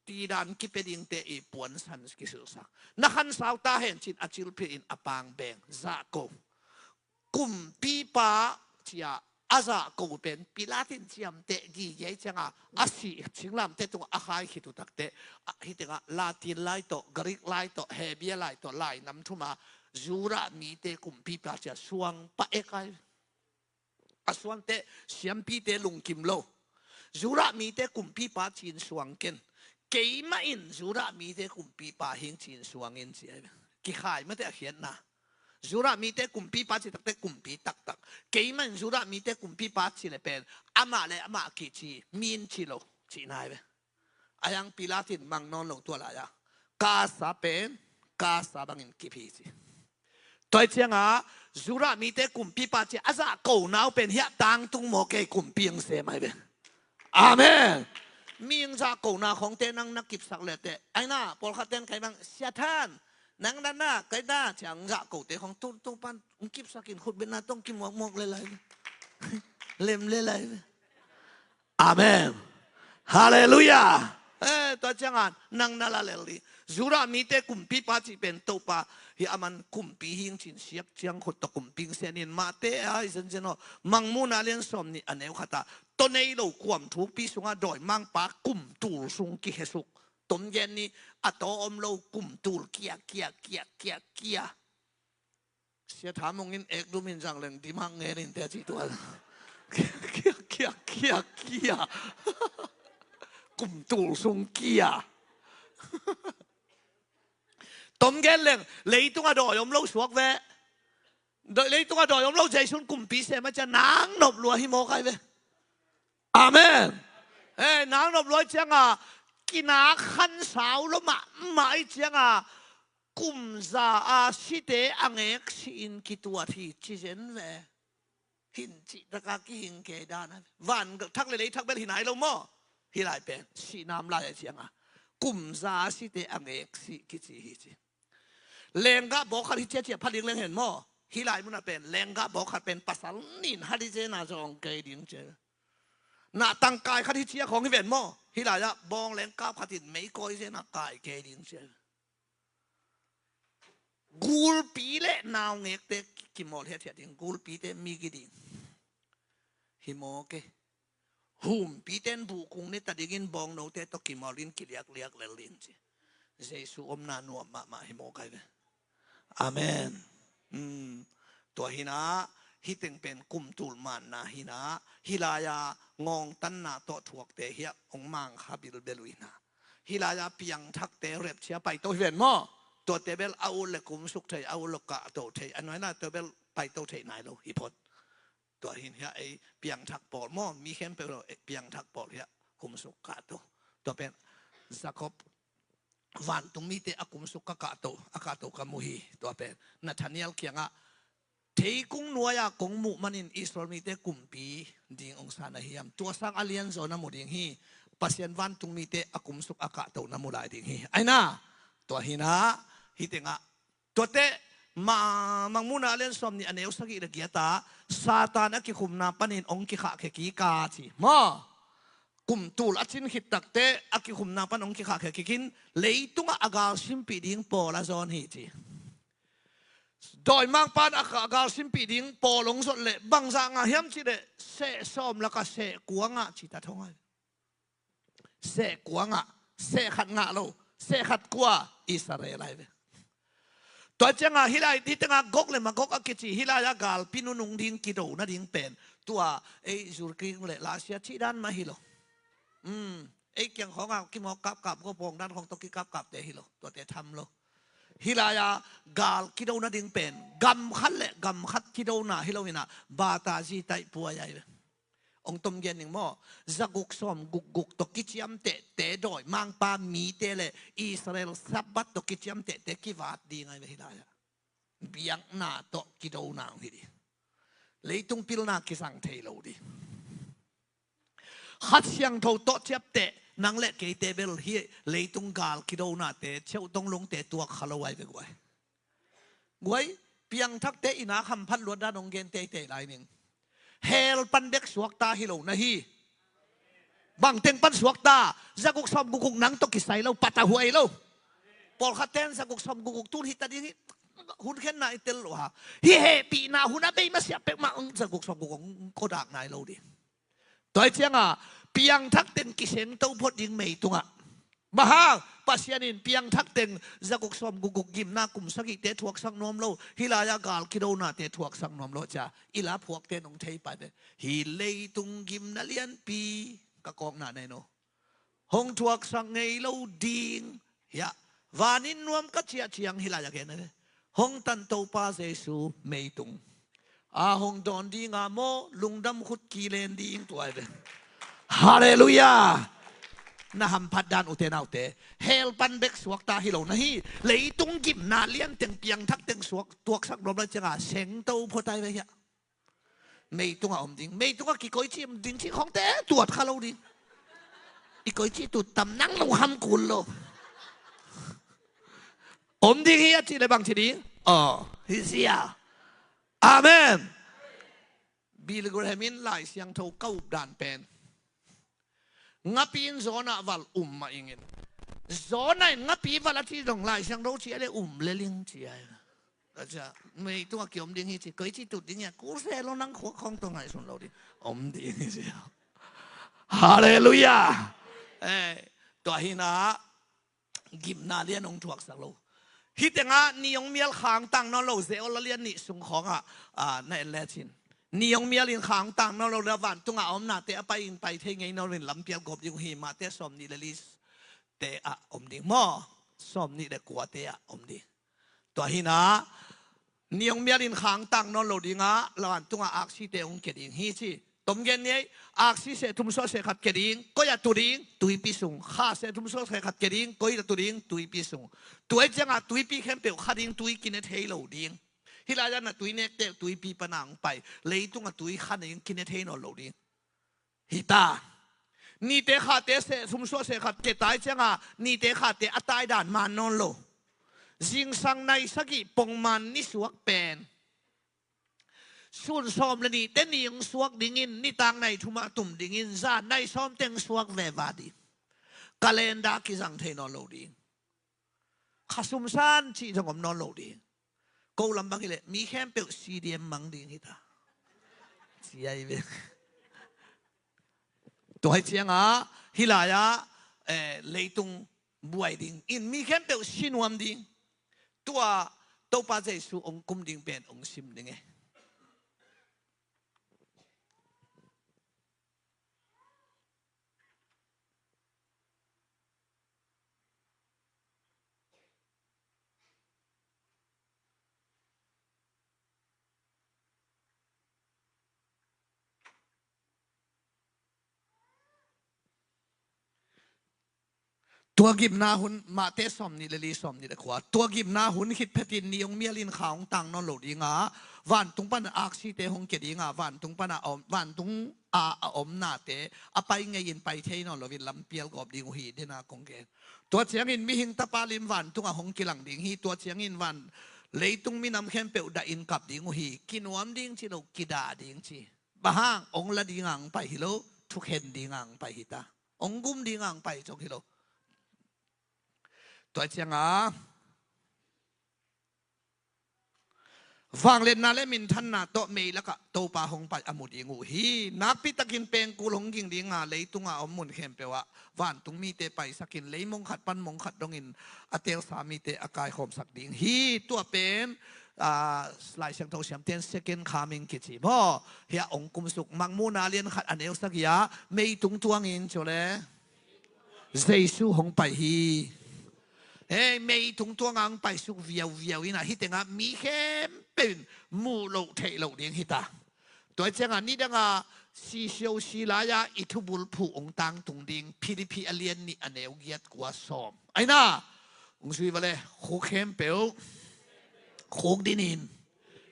tidan kipia dingte i puansan kisilhsak. Na khansau ta hen cin a cilphih in a pangbeng. Zahko. Kumpipa cia a zahko pen Pilat in ciamteh gige cianga a sih singlamteh tungah a khai khit uh takteh, hih tengah Latin lai tawh, Greek lai tawh, Hebia lai tawh, lai nam thuma Judah mite kumpipa cia suang pah ek ai. A suangteh siampite lungkim lo. Judah mite kumpipa cin suang ken. Keimah in Judah mite kumpipa hing cin suang in ci ai. Kikhai mate a khiatna. Judah mite kumpipa ci takte kumpi taktak. Keimah in Judah mite kumpipa ci le pen amah le amah kici min ci lo ci nai ve. Ayang Pilat in mang nawn lo tua lai-a. Ka sa pen ka sa bangin kiphi ci. Tua cianga Judah mite kumpipa ci a zahko nau pen hiah tangtung maw kei kumpi ang sem ai ve. Amen. Mi ang zahko na khongte nang na kipsak lete aina pawlkhatten kai bang siathan nang na na kai na ciang zahkote khong tu tu pan ang kipsakin khutbetna tong kimuakmuak le lai ve. Lem le lai ve. Amen. Halleluiah. Eh, tua cianga nang na la lel dih. Judah mite kumpipa cih pen Topa hi a man kumpi hing cin siak ciang khut tawh kumpi hing sianin mahte a i zenzen aw. Mangmuhna lian sawm nih a neu khatah tua nei lo kuam thukpi sungah dawimangpa kumtul sung kihesuk. Tomgen nih a taw om lo kumtul kia kia kia kia kia. Sia thamong in ek dum in zang leng dimak ngen in te a ci tual. Kia kia kia kia. Kumtul sung kia. Tomgen leng leitung a dawi om lo suak ve. Leitung a dawi om lo Jesu'n kumpi sem a cia nang nop lua hi maw kai ve. Amen. Eh, nang nop lua cianga kinak khansau lo mahmah i cianga kumza a site a ngek si in kituat hi ci zen ve. Hin cihtaka kihing kei dan a van thak le lei thak bel hi nai lo maw? Hi lai pen sihnam lai a cianga kumza a site a ngek si kici hi ci. Lenggah bawk khat hi ciacia phaling leng hen maw? Hi lai munah pen lenggah bawk khat pen pasal nin hat hi cena zawng kei ding cia. Nah tangkai khat hi cia khawng hi ven maw? Hi lai-ah bawng lengkap khat in meikawi cena kai kei ding cia. Gulpi le naungekte kimawl hiathiat ding, gulpite mi gi ding. Hi maw ke? Humpite in buhkung ne ta dingin bawngnote tawh kimawl in kiliakliak lel ding ci. Jesu omna nuam mahmah hi maw kai ve. Amen. Tua hinah hih teng pen kumtul manna hinah hih lai-a ngawngtanna tawh thuakte hiah hong mangkha bilbel uh hinah. Hih lai-a piangthakte repcia paito hi ven maw? Tuate bel a ut le kumsuk thei, a ut le kahto thei, a nuaina tua bel paito thei nai lo hi phot. Tua hin hiah ei piangthak pawl maw, mi khempeuh lo piangthak pawl hiah kumsuk kahto. Tua pen Jacob vantung mite a kumsuk ka kahto, a kahto ka mu hi. Tua pen Nathaniel kiangah theikung nuai-a kong muh manin Israel mite kumpi ding ong sa na hiam? Tua sang a lianzaw na mu ding hi. Pasian vantung mite a kumsuk a kahto na mu lai ding hi. Aina tua hinah hih tengah tuate Mangmuhna a lian sawm nih a neu sagih le giatah Satan a kikhumna panin ong kikhahkhia kik a ci maw? Kumtul a cin khit takte a kikhumna pan ong kikhahkhia kikin leitungah a galsimpih ding pawl a zawn hi ci. Dawimangpan a galsimpih ding pawl ong zot leh bangzah ngah hiam cih leh seh sawm lakah seh kua ngah ci ta thong ai. Seh kua ngah, seh khat ngah lo, seh khat kua Israel ai ve. Tua ciangah hih lai hih tengah Gog le Magog a kici hih lai-ah galpi nunung ding kido nading pen tua ei zurking le lasia cih dan mah hi lo. Ei kiang khawngah kimawk kapkap gopawng dan khawng tawh kikapkapte hi lo, tuate tham lo. Hih lai-ah gal kido nading pen gam khat le gam khat kidona hi lo inah bata zi taih puai ai ve. Ong tom gen ning maw? Zaguk sawm gukguk tawh kiciamtehte dawimangpa mite le Israel Sabbath tawh kiciamtehte kivat ding ai ve hih lai-ah. Biakna tawh kidona ong hi ding. Leitung pilna kisang thei lo ding. Kha Siangtho tawh ciapteh nang le keite bel hih leitung gal kidonate, cheuh tonglungte tuak kha lo ai ve guai. Guai, piangthakte ina hamphat luat dan hong gen teitei lai ning. Hell pan bek suakta hi lo na hi. Bangteng pan suakta, zaguk sawm gukuk nang tawh kisai lo, patahuai lo. Pawlkhat ten zaguk sawm gukuk tun hita ding hi, hun khenna i tel lo ha. Hih hehpihna hun a bei masiah peuhmah, zaguk sawm gukuk kodak nai lo ding. Tua hi cianga, piangthak teng kisengto phot ding meitungah. Bang hang, Pasian in piangthak teng zaguk sawm gukuk gimna kum sagihte thuaksak nuam lo, hih lai-ah gal kidonate thuaksak nuam lo cia, i la phuakte nong thei pai ve. Hih leitung gimna lianpi, ka kawkna nei no. Hong thuaksak ngei lo ding. Hiah, vanin nuam ka ciah ciang hih lai-ah gen a ve. Hong tan Topa Jesu meitung a hong dawn dinga maw, lungdam khut kilen ding tua ai ve. Halleluiah. Na hamphat dan ute naute, hell pan bek suakta hi lo na hi. Leitung gimna lian teng piangthak teng suak tuaksak nuam lo cianga sengto phot ai ve hiah. Meitungah om ding, meitungah kikoici om ding cih khongte tuat kha lo ding. I koici tu tam nang lungkham kul lo. Om ding hi a cih le bang ci ding? Aw, hi sia. Amen. Billy Graham in Lai Siangtho ka up dan pen, ngapi in zawn ah val um mah ingin, zawn ah in ngapi val a ci zong Lai Siangtho ci a le um le ling ci a. Ka cia, meitungah kiom ding hi ci, koici tut ding hi a, kul se lo nang khuak khong tawh ngaihsun lo ding. Om ding hi ci. Halleluiah. Eh, tua hi na, gimna lian hong thuaksak lo. Hih tengah ni hong mial khang tang nawn lo, Zeol a lian nih sung khawngah, ah, na en lecin. Ni hong mial in khang tang nawn lo le vantungah a omnate a pai in pai thei ngei nawn lo in lampial gawp ding uh hi, Mate sawm nih le li te ah om ding maw? Sawm nih le kuate ah om ding. Tua hi na, ni hong mial in khang tang nawn lo dingah, vantungah aksite hong kia ding hi ci. Tom gen ni ei, aksi seh thum suah seh khat kia ding, koi ah tu ding, tuipi sung. Kha seh thum suah seh khat kia ding, koi ah tu ding, tuipi sung. Tua hi ciangah tuipi khempeuh kha ding, tui kine thei lo ding. Hih lai-ah na tui nekte tuipi pana hong pai, leitungah tui kha ding kine thei nawn lo ding. Hi ta. Nite khate seh thum suah seh khat kia tai ciangah, nite khate a tai dan man nawn lo. Zingsang nai sagih pongman nisuak pen, sun sawm le nihte ni hong suak dingin, nitak nai thumah tum dingin, zan nai sawm teng suak veva ding. Calendar kizang thei nawn lo ding. Kha sumsan cih zong om nawn lo ding. Ko lam bang hileh mi khempeuh C D M mang ding hi ta. Ci ai ve. Tua hi ciangah, hih lai-ah, eh, leitung buai ding in mi khempeuh si nuam ding. Tua Topa Jesu hong kum ding pen hong sim ding e. Tua gimna hun, Mate sawm nih le li, sawm nih le kua. Tua gimna hun khit phetin ni hong mial in kha hong tang nawn lo dingah, vantung pana aksite hong kia dingah, vantung pana a om, vantung a, a omnate a pai ngei in pai thei nawn loin lampial gawp ding uh hi, dena kong gen. Tua ciangin mihing tapa lim vantungah hong kilang ding hi. Tua ciangin van, leitung minam khempeuh dah in kap ding uh hi. Kinuam ding ci lo, kidah ding ci. Bang hang, hong la ding ang pai hi lo, thukhen ding ang pai hi ta. Hong gum ding ang pai cok hi lo. Tua ciangah, vangliatna le minthanna tawh meilakah Topa hong pai a mu ding uh hi. Nakpitakin pengkul hong ging dinga, leitungah a om mun khempeuh ah vantung mite paisakin, lei mong khat pan mong khat dongin a telsa mite a kaikhawmsak ding hi. Tua pen, ah, Lai Siangtho siamten second coming kici maw? Hiah hong kumsuk, Mangmuhna lian khat a neu sagih ah meitung tuangin, cole, Jesu hong pai hi. Hei, meitung tuanga hong paisuk viauviau inah, hih tengah mi khempeuh in muh loh theih loh ding hi ta. Tua ciangah nidangah sisio si lai-ah i thubul phuh hong tangtung ding, Philippi a lian nih a neu giat kua sawm. Aina, hong sui vale, khuk khempeuh khuk dinin,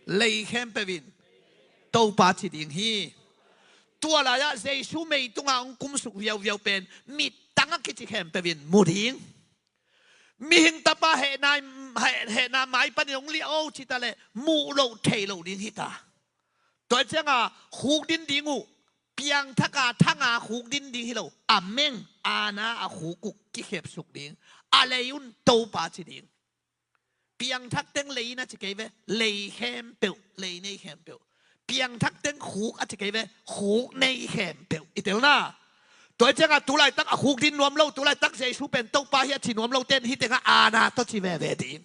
lei khempeuh in Topa ci ding hi. Tua lai-ah Jesu mei tungah hong kumsuk viauviau pen mittang a kici khempeuh in mu ding. Mihing Tapa hehna, heh- hehna mai panin hong liah o ci ta leh muh loh theih loh ding hi ta. Tua ciangah khukdin ding uh, piangthak a thang a khukdin ding hi lo, a meng aana a khuk uh kikhepsuk ding. A lei un Topa ci ding. Piangthak teng lei na ci kei ve, lei khempeuh, lei nei khempeuh. Piangthak teng khuk a ci kei ve, khuk nei khempeuh. I telna. Tua ciangah tu laitak a khukdin nuam lo, tu laitak Jesu pen Topa hi a ci nuam lo ten hih tengah aana tawh ci veve ding.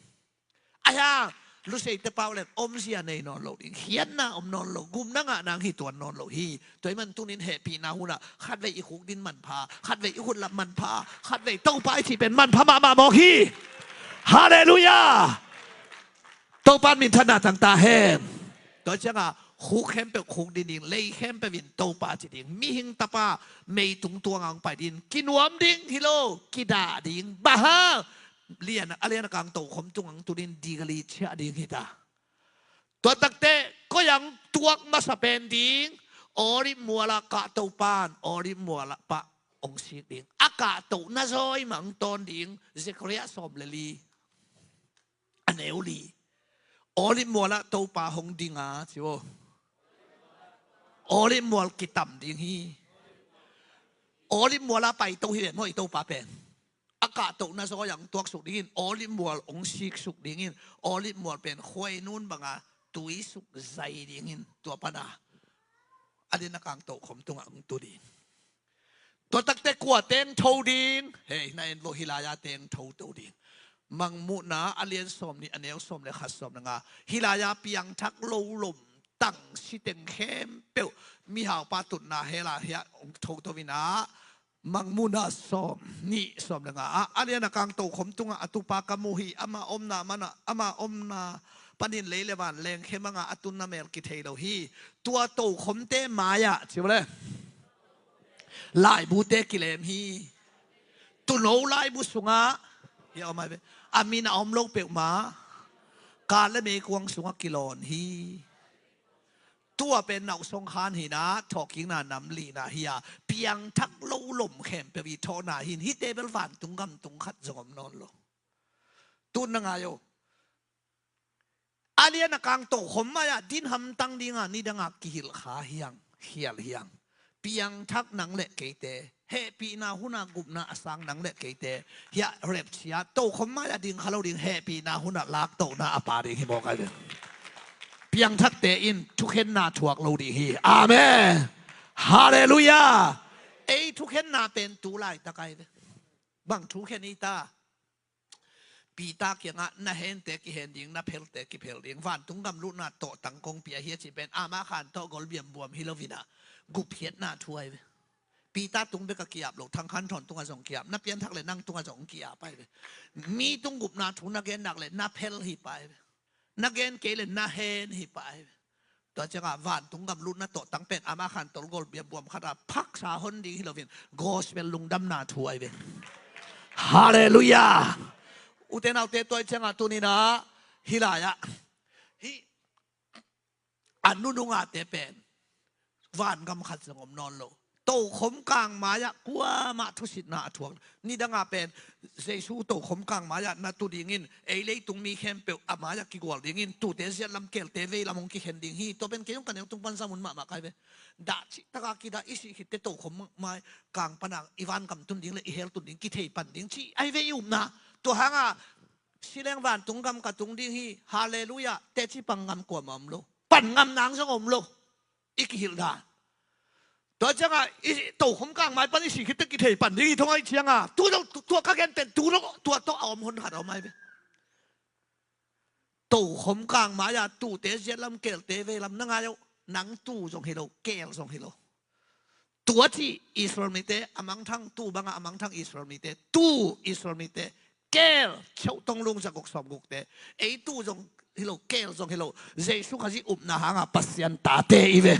Ahi hang luseite pau leng omzia nei nawn lo ding, khiatna om nawn lo, gupna ngah nang hi tuan nawn lo hi. Tua ahih man tunin hehpihna hunah khatvei i khukdin manpha, khatvei i khutlap manpha, khatvei Topa i cih pen manpha mahmah mawk hi. Halleluiah. Topa in minthanna tang ta hen. Tua ciangah khuk khempeuh khukdin ding, lei khempeuh in Topa ci ding. Mihing Tapa mei tung tuang a hong pai ding, kinuam ding hi lo, kidah ding. Bang hang? Lian a, a lian a kang tokhom tungah hong tu ding, digali ciah ding hi ta. Tua takteh koi ah hong tuak masa pen ding? Olive mual ah kahto pan Olive mual ah pah hong sik ding. A kahtohna zawi mah hong tawn ding. Zekhariah sawm le li, a neu li. Olive mual ah Topa hong ding a ci aw. Olive mual kitam ding hi. Olive mual ah paito hi ve maw i Topa pen. A kahtohna zawi ah hong tuaksuk dingin, Olive mual hong siksuk dingin, Olive mual pen khuainun banga tuisuk zai dingin, tua pana a lian a kang tokhom tungah hong tu ding. Tua takteh kua tengtho ding? Hei, na en lo, hih lai-ah tengtho to ding. Mangmuhna a lian sawm nih, a neu sawm le khat, sawm le nga. Hih lai-ah piangthak lo lom tang siteng khempeuh mihaupa tutna hell ah hiah hong tho to in ah, Mangmuhna sawm nih, sawm le nga ah, a lian a kang tokhom tungah a tupa ka mu hi. Ama omna manah, ama omna panin lei le van lengkhe manga a tunna mel kithei lo hi. Tua tokhomte mai-ah ci uh le, laibute kilem hi. Tuuno laibu sungah hi a om ai ve. A min a om lo peuhmah kal le meikuang sungah kilawn hi. Tua pen nausong khan hi-in ah, thawhkikna nam lina hi a, piangthak lo lom khempeuh i thawhna hi-in, hihte bel vantung gam tung khat zong om nawn lo. Tun na ngai o. A lian a kang tokhom mai-ah din hamtang dinga nidangah kihilh kha hiang, khial hiang. Piangthak nang le keite, hehpihna huna gupna a sang nang le keite, hiah rapture tokhom mai-ah ding kha lo ding, hehpihna hunah laktohna a pha ding hi mawk ai ve. Piangthakte in thukhenna thuak lo ding hi. Amen. Halleluiah. Ei thukhenna pen tu laitak ai ve. Bang thukhen i ta? Peter kiangah na hente kihen ding, na phelte kiphel ding, vantung gam lutna tawhtang kong pia hi a cih pen ama khan tawh gol biambuam hi lo-in ah, gupkhiatna thu ai ve. Peter tung bek a ki-ap lo, Thang Khan Thawn tungah zong ki-ap, na pianthak le nang tungah zong ki-ap ai ve. Mi tung gupna thu na gen nak le na phel hi pah ai ve. Na gen kei le na hen hi pah ai ve. Tua ciangah vantung gam lutna tawhtang pen ama khan tawh gol biambuam khat a phaksa hon ding hi lo-in, gospel lungdamna thu ai ve. Halleluiah. Ute naute, tua ciangah tuni-in ah hih lai-ah hih a nunungate pen vangam khat zong om nawn lo. Tokhom kang mai-ah kuamah thusitna a thuak. Nidangah pen Jesu tokhom kang mai-ah na tu dingin, ei leitung mi khempeuh a mai-ah kigual dingin, tuute ziatlam keelte veilam hong kikhen ding hi. Tua pen kei zong ka neu tung pan zang hun mahmah kai ve. Dah cihtaka kidah i sih khitte tokhom mai kang pana i vangam tun ding le i hell tun ding kithei pan ding ci ai ve i upna. Tua hanga si leng vantung gam ka tung ding hi, halleluiah, teci pan ngam kuamah om lo. Pan ngam nang zong om lo. I kihilh dan. Tua ciangah i tokhom kang mai pan i sih khitte kithei pan ding hi thong ai ciangah, tu, tu, tua ka gen pen tu lo, tua tawh a om hon khat a om ai ve. Tokhom kang mai-ah tuute ziatlam keelte veilam na ngai o. Nang tu zong hi lo, keel zong hi lo. Tua ci Israel mite a mangthang, tu bangah a mangthang Israel mite, tu Israel mite, keel cheuh tong lung zaguk sawmgukte, ei tu zong hi lo, keel zong hi lo, Jesu Khazih upna hanga Pasian tate i ve.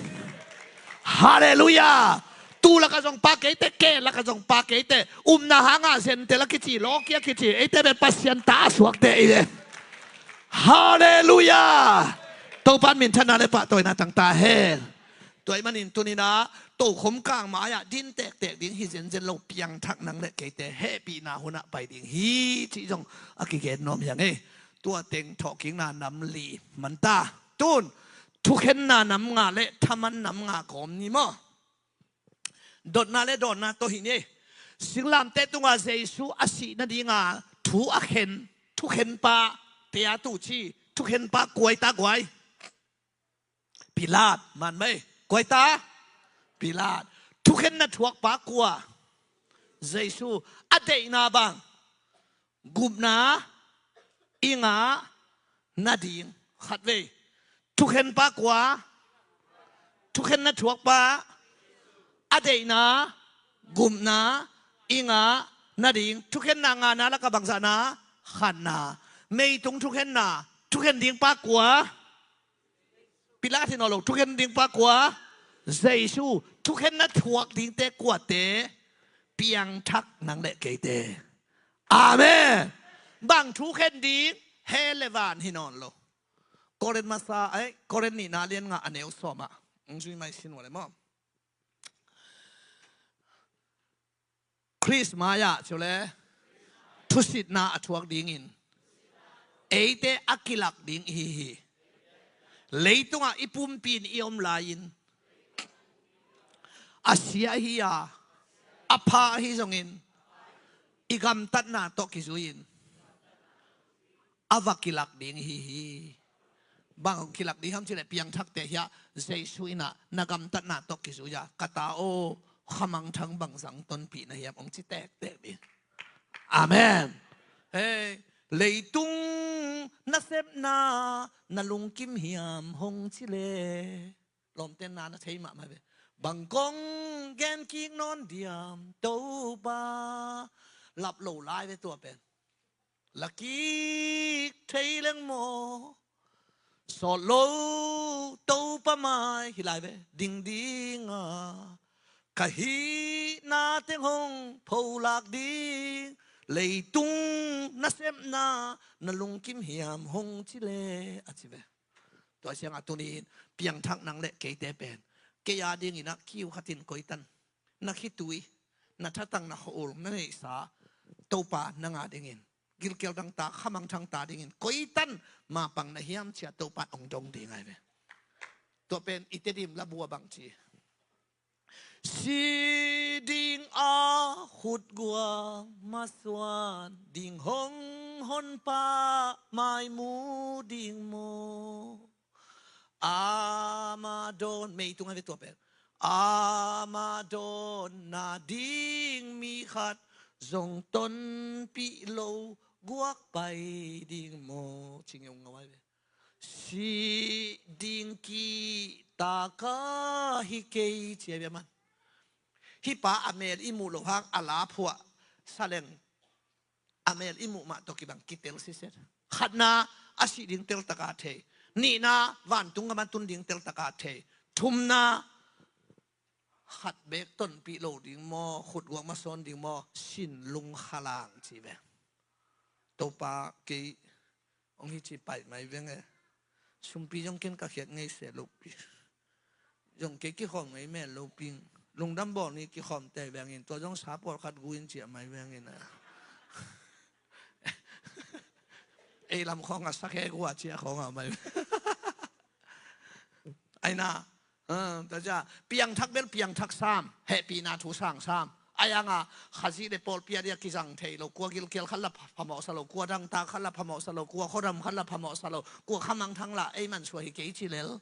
Halleluiah. Tu lakah zong pa keite, keel lakah zong pa keite, upna hanga Gentile a kici, lawkia kici, eite pen Pasian ta a suakte i ve. Halleluiah. Topan minthanna le pahtawina tangta hen. Tua ahih manin tuni-in ah tokhom kang mai-ah din tektek ding hi zenzen lo, piangthak nang le keite hehpihna hunah pai ding hi cih zong a kigen nuam hi hang ei. Tua teng thawhkikna nam li man ta. Tun thukhenna nam nga le thaman nam nga kawm ni maw? Dotna le dawnna tawh hi ni. Singlamteh tungah Jesu a sih nadinga thu a khen thukhenpa, tea tu ci, thukhenpa kua hi ta guai? Pilat. Man mei, kua hi ta? Pilat. Thukhenna thuakpa kua? Jesu. A deihna bang? Gupna i ngah nading. Khatvei. Thukhenpa kua? Thukhenna thuakpa. A deihna, gupna i ngah nading. Thukhenna ngahna lakah bangzahna? Khatna. Meitung thukhenna, thukhen dingpa kua? Pilat hi nawn lo. Thukhen dingpa kua? Jesu. Thukhenna thuak dingte kuate? Piangthak nang le keite. Amen. Bang thukhen ding? Hell le van hi nawn lo. Korin masa, eh, Korin nihna lian nga a neu sawm ah. Ong zui mai sin ua le maw? Khrist mai-ah ci uh le thusitna a thuak dingin eite a kilak ding ihi hi. Leitungah i pumpi in i om lai-in a sia ahi a, a pha ahi zongin i gamtatna tawh kizui-in a va kilak ding ihi hi. Bang hong kilak ding hiam cih leh piangthakte hiah Jesu in ah na gamtatna tawh kizui a, ka ta aw, khamangthang bang zang tonpih na hiam, hong ci tektek ding. Amen. Hei, leitung nasepna na lungkim hiam hong ci leh, lawmten na na thei mahmah ve. Bang kong gen kik nawn diam Topa? Lap lo lai ve tua pen. La kik thei leng maw? Sawt lo Topa mai hi lai ve. Ding dinga ka hihna teng hong pholak ding. Leitung nasepna na lungkim hiam hong ci leh, a ci ve. Tua ciangah tuni-in piangthak nang le keite pen kei a dingin ah kiu khatin koitan na khitui, na thatang, na khua-ul, na neihsa Topa nang a dingin gilkial dangta, khamangthang ta dingin koitan mapang na hiam ci-a Topa in hong dong ding ahi ve. Tua pen i Tedim labu ah bang ci? Si ding a khutguak masuan ding hong Honpa mai mu ding maw? Amah dawn, meitung a ve tua pen. Amah dawn nading mi khat zong tonpih lo guak pai ding maw? Ci ngeu ngau ahi ve. Si ding kihta ka hi kei ci ahi ve aman. Hih pa a mel i muh loh hang a la phuah sa leng a mel i muh mah tawh kibang kitel siset. Khatna, a sih ding teltaka thei. Nihna, vantung gam a tun ding teltaka thei. Thumna, khat beek tonpih lo ding maw, khutguak masuan ding maw, sin lungkhalang ci ve. Topa, kei hong hi ci pai mai veng e. Sumpi zong ken ka khiat ngei se lopi. Zong kei kikhawm ngei mel lopi. Lungdam bawl ni kikhawm tei vengin, tua zong sa pawlkhat gu in ciah mai vengin a. Ei lam khawng a sakhe gua ciah khawng a mai. Aina, ah, tua ciah piangthak bel piangthak sam, hehpihna thu sang sam. Ai anga Khazih le pawlpi a dia kizang thei lo, kua gilkial khat la phamawhsa lo, kua dangtak khat la phamawhsa lo, kua khuadam khat la phamawhsa lo, kua khamangthang la ei mansuah hi kei ci lel.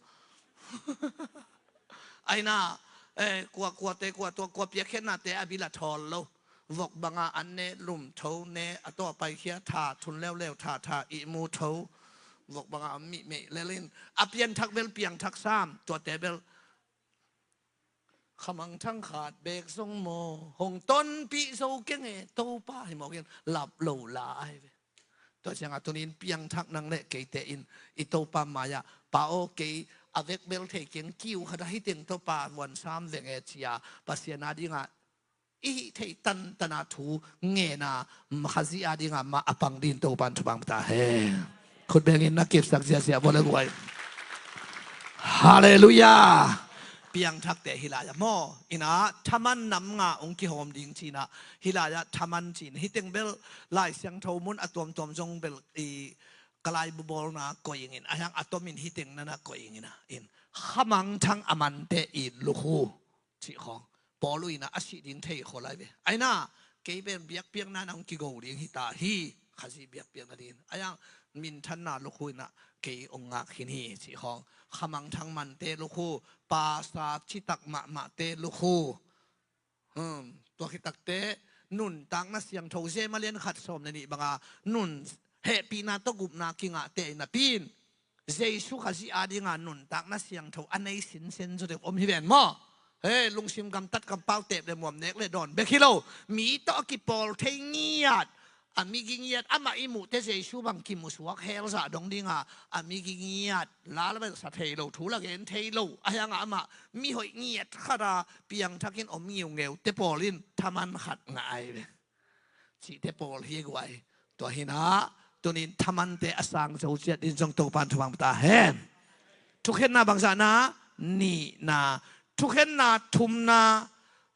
Aina, eh, kua, kuate, kua tua, kua piakkhiatnate a bil a thawl lo. Vok banga an ne lum tho ne, a tawh a paikhia tha thun leuleu tha tha ihmu tho. Vok banga an mihmeih lelin a pianthak bel piangthak sam, tuate bel khamangthang khat beek zong maw, hong tonpih zo keng e, Topa hi mawkin lap lo la ahi ve. Tua ciangah tunin piangthak nang le keite in i Topa mai-ah, Pa aw, kei a vekbel thei keng, kiu khat a hi teng Topa vuan sam veng e, ci-a Pasian a dingah i hih theih tantana thu ngena, Khazih a dingah mah a pang din Topa in thupha pia ta hen. Khut bengin na kipsak ziahziah vua le guai. Halleluiah. Piangthakte hih lai-ah maw, inah thaman nam nga hong kihawm ding cinah, hih lai-ah thaman cinah, hih teng bel Lai Siangtho mun a tuamtuam zong bel i ka laibu bawlna koih ingin, a hiang a tomin hih teng nanah koih ingin ah, in khamangthang a mante it lukhu cih khawng Paul uh inah a sih ding thei khol lai ve. Aina kei pen biakpiakna na hong kigo ding hita hi, Khazih biakpiakna dingin. A hiang minthanna lukhu inah kei hong ngak khin hi cih khawng, khamangthang mante lukhu, pasa citak mahmahte lukhu. Hmm, tua khitakte nuntakna siangtho, Jem a lian khat sawm le nih banga nun hehpihna tawh gupna kingahte inah pin Jesu Khazih adinga nuntakna siangtho a nei sinsen zaw deuh om hi ven maw? He, lungsim gamtat kampau tep le muam nek le dawn bek hi lo. Mi tawh a kipawl thei ngiat, a migi ngiat, amah i muhte Jesu bang kimusuak hel zah dong dinga, a migi ngiat, la la bel sa thei lo, thu la gen thei lo, a hiangah amah mihoih ngiat khata piangthakin om ngiungeute pawl in thaman khat ngah ai ve. Cihte pawl hi guai. Tua hinah tunin thamante a sang zo ciat din zong Topan thupha ta hen. Thukhenna bangzahna, nihna. Thukhenna thumna,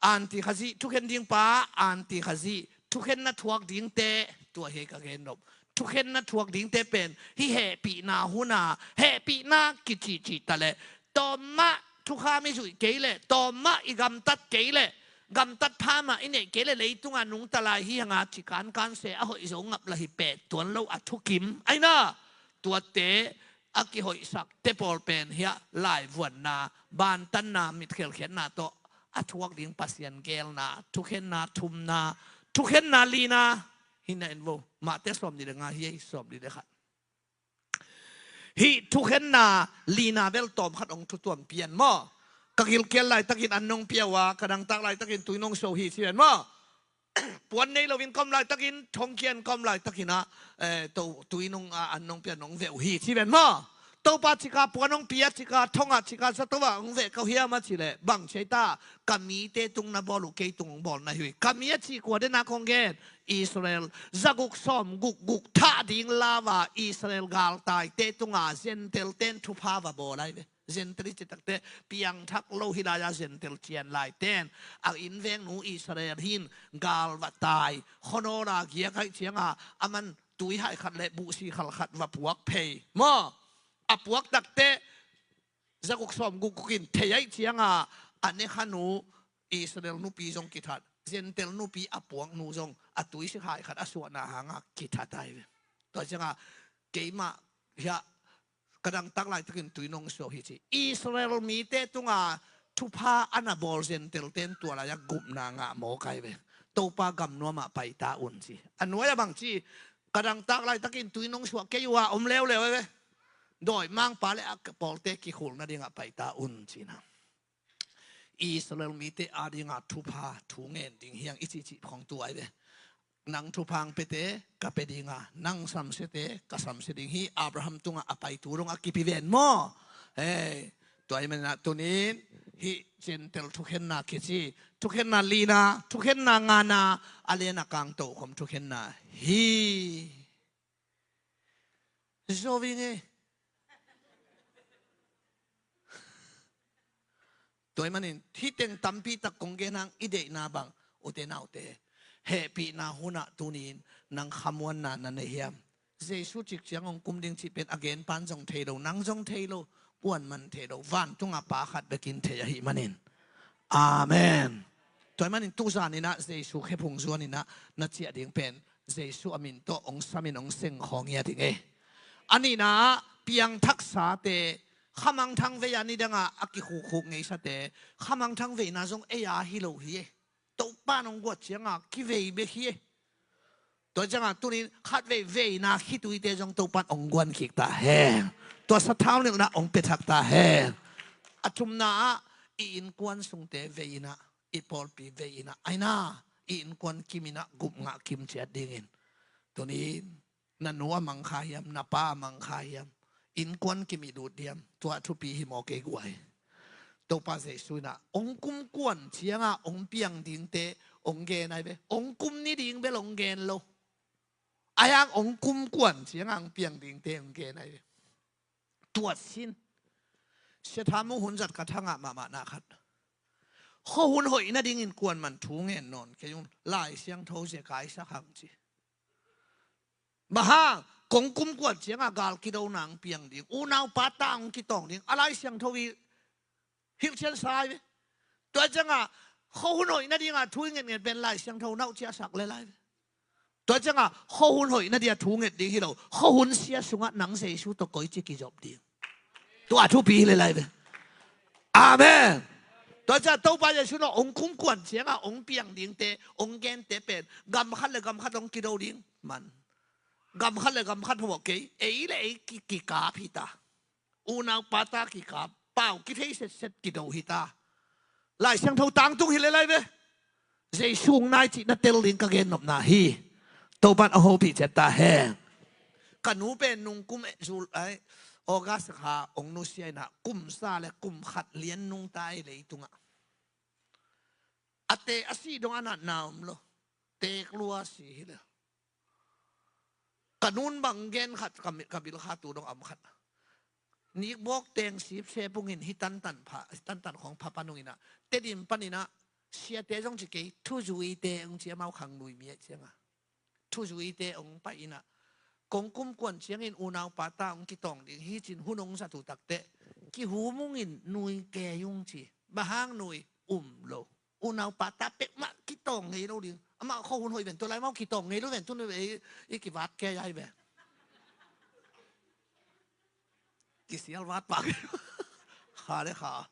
anti Khazih, thukhen dingpa anti Khazih, thukhenna thuak dingte, tua hi ka gen nop. Thukhenna thuak dingte pen hih hehpihna huna, hehpihna kicihcih taleh tawmmah thukham i zuih kei leh, tawmmah i gamtat kei leh, gamtat phamah i neih kei leh, leitunga nungta lai hi hanga cikankan se a hoih zo ngap la hi pek tuan lo a thukim. Aina tuate a kihoihsakte pawl pen hiah laivuanna, bantanna, mitkhelkhiatna tawh a thuak ding Pasian geelna, thukhenna thumna, thukhenna lina. Hina en vo, Mate sawm nih le nga hi ei, sawm nih le khat. Hih thukhenna lina bel tawm khat hong thutuam pian maw? Ka gilkial laitakin an nong pia uh a, ka dangtak laitakin tui nong suah uh hi ci ven maw? Puan nei loin ka om laitakin, thongkian ka om laitakin ah, eh, to, tui nong, ah, an nong pia nong veh uh hi ci ven maw? Topa cika puan hong pia, cika thong ah, cika zato ah hong veh ka uh hiam a cih leh bang ci ai ta? Ka mite tung na bawl uh kei tung hong bawl na hi uh hi. Ka mi a cih kua dena kong gen? Israel. Zaguk sawm guk guk thah ding lau a Israel galtaite tunga Gentile ten thupha va bawl ai ve. Gentile i cih takte piangthak lo hi lai-a Gentile cian laiten a innvengnu Israel hin gal va tai. Khonawla giak aih cianga aman tuihaih khat le buhsi khal khat va puak phei maw? A puak takte zaguk sawm guk guk in thei aih cianga a nekhanu Israel nupi zong kithat, Gentile nupi a puaknu zong a tuisi hai khat a suahna hanga kithat ai ve. Tua cianga keimah hiah ka dangtak laitakin tui nong suah uh hi ci. Israel mite tunga thupha a na bawl Gentile ten tua lai-a gupna ngah mawk ai ve. Topa gam nuamah paita un ci. A nuai-ah bang ci? Ka dangtak laitakin tui nong suah kei uh a om leuleu ai ve. Dawimangpa le a pawlte kikhulna dingah paita un cina. Israel mite adinga thupha thu ngen ding hiang i cihcih khong tu ai ve. Nang thupha hong piate ka pia dinga, nang samsiate ka samsia ding hi. Abraham tungah a paitu dong a kipi ven maw? Hei, tua ahih maninah tunin hih Gentile thukhenna kici, thukhenna lina, thukhenna ngana, a lian a kang tokhom thukhenna hi. Zo ving e. Tua ahih manin hih teng tampi tak kong gen hang, i deihna bang, ute naute, hehpihna hunah tunin nang khamuanna na nei hiam? Jesu cik ciang hong kum ding cih pen a genpan zong thei lo, nang zong thei lo, kuaman thei lo, vantunga Pa khat bekin thei ahih manin. Amen. Tua ahih manin tuzaninah Jesu khephung zuaninah na ciah ding pen Jesu a min tawh hong samin hong sengkhawng hi a ding e. A nihna-ah piangthaksate, khamangthang vei-a nidanga a kikhukhuk ngeisate, khamangthang veina zong ei-a hi lo hi e. Topan hong guat cianga kivei bek hi e. Tua cianga tunin khatvei veina khituite zong Topan hong guan kik ta hen. Tua sathau nilhna hong pia thak ta hen. A thumna-ah i innkuan sungte vei inah, i pawlpi vei inah, aina i innkuan kim inah gup ngah kim ciat dingin. Tunin na nu a mangkha hiam, na pa a mangkha hiam, innkuan kim i lut diam? Tua thupi hi maw kei guai? Topa Jesu inah hong kum kuan cianga hong piang dingte hong gen ai ve. Hong kum ni ding bel hong gen lo. A hiang hong kum kuan cianga hong piang dingte hong gen ai ve. Tuat sin. Sia Tha Mung hun zat ka thangah mahmah na khat. Khuahun hoih nadingin kuaman thu ngen nawn kei ung, Lai Siangtho zia kaisak hang ci. Bang hang, kong kum kuan ciangah gal kido nang piang ding, unau pata hong kitawng ding, a Lai Siangtho i hilhcian sa hi ve. Tua ciangah khuahun hoih nadingah thu i ngetnget pen Lai Siangtho nauh ciahsak le lai ve. Tua ciangah khuahun hoih nadia thu nget ding hi lo, khuahun sia sungah nang Jesu tawh koici kizop ding. Tua thupi hi le lai ve. Amen. Tua ciangah Topa Jesu tawh hong kum kuan ciangah hong piang dingte, hong gente pen gam khat le gam khat hong kido ding man. Gam khat le gam khat hawh kei, ei le ei ki, kikap hi ta. Unau pata kikap, pau kithei setset kido hi ta. Lai Siangtho tangtung hi le lai ve. Jesu hong nai cih na tel ding ka gennopna hi. Topan a hopih ciat ta hen. Ka nu pen nungkum eh, Jul-, ai, August kha hong nusia inah kum sa le kum khat lian nungta ei leitungah. A te a si dong a natna om lo. Teek lua si hi le. Ka nun bang gen khat ka mi-, ka bil kha tu dong a om khat. Nikbawk teng sip se pungin hi tantan pha, hi tantan khong pha panung inah. Tedim pan inah, siate zong ci kei, thuzuite hong ci amau khang nui mi a cianga. Thuzuite hong pai inah. Kong kum kuan ciangin unau pata hong kitawng ding hi cin hun hong zat uh takteh. Kihumungin nui kei ung ci. Bang hang nui um lo. Unau pata pekmah kitawng ngei lo ding. Amah khuahun hoih ven, tua lai mau kitawng ngei lo ven, tun i, i kivat kei ai ve. Kisial vat pak. Kha le kha.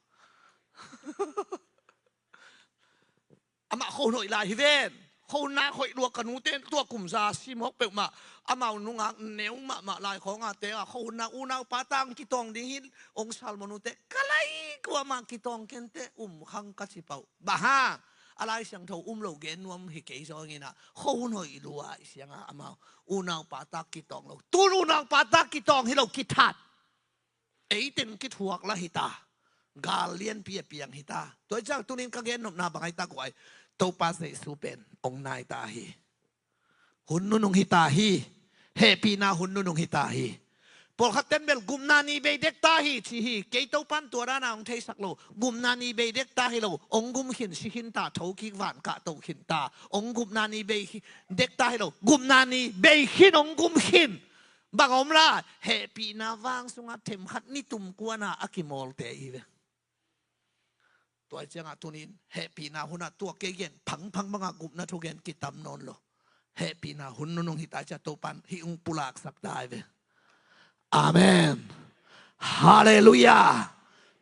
Amah khuahun hoih lai hi ven. Khuahun nak hoih lua ka nute tua kum za si mawk peuhmah. Amau nungak neu mahmah lai khawng a te a khuahun nak unau pata hong kitawng ding hi hong salmo nute. Ka lai kuamah kitawng kente um khang ka ci pauh. Bang hang, a Lai Siangtho um lo gen nuam hi kei zaw inah, khuahun hoih lua i siangah amau unau pata kitawng lo. Tun unau pata kitawng hi lo kithat. Ei teng kithuak la hi ta. Gal lianpi a piang hi ta. Tua i ciang tunin ka gennopna bang ai ta kuai. Topa Jesu pen hong nai ta hi. Hun nunung hi ta hi. Hehpihna hun nunung hi ta hi. Pawlkhat ten bel gupna ni bei dek ta hi ci hi. Kei Topan tua dana hong theisak lo. Gupna ni bei dek ta hi lo. Hong gum khin si khin ta, tho kik van kah to khin ta. Hong gupna ni bei khi-, dek ta hi lo. Gupna ni bei khin hong gum khin. Bang om la, hehpihna vang sungah themkhat nitum kuana a kimawlte i ve. Tua i ciangah tunin hehpihna hunah tua kei gen phangphang bangah gupna thugen kitam nawn lo. Hehpihna hun nunung hi ta i ciah Topan hih hong pulaksak ta i ve. Amen. Halleluiah.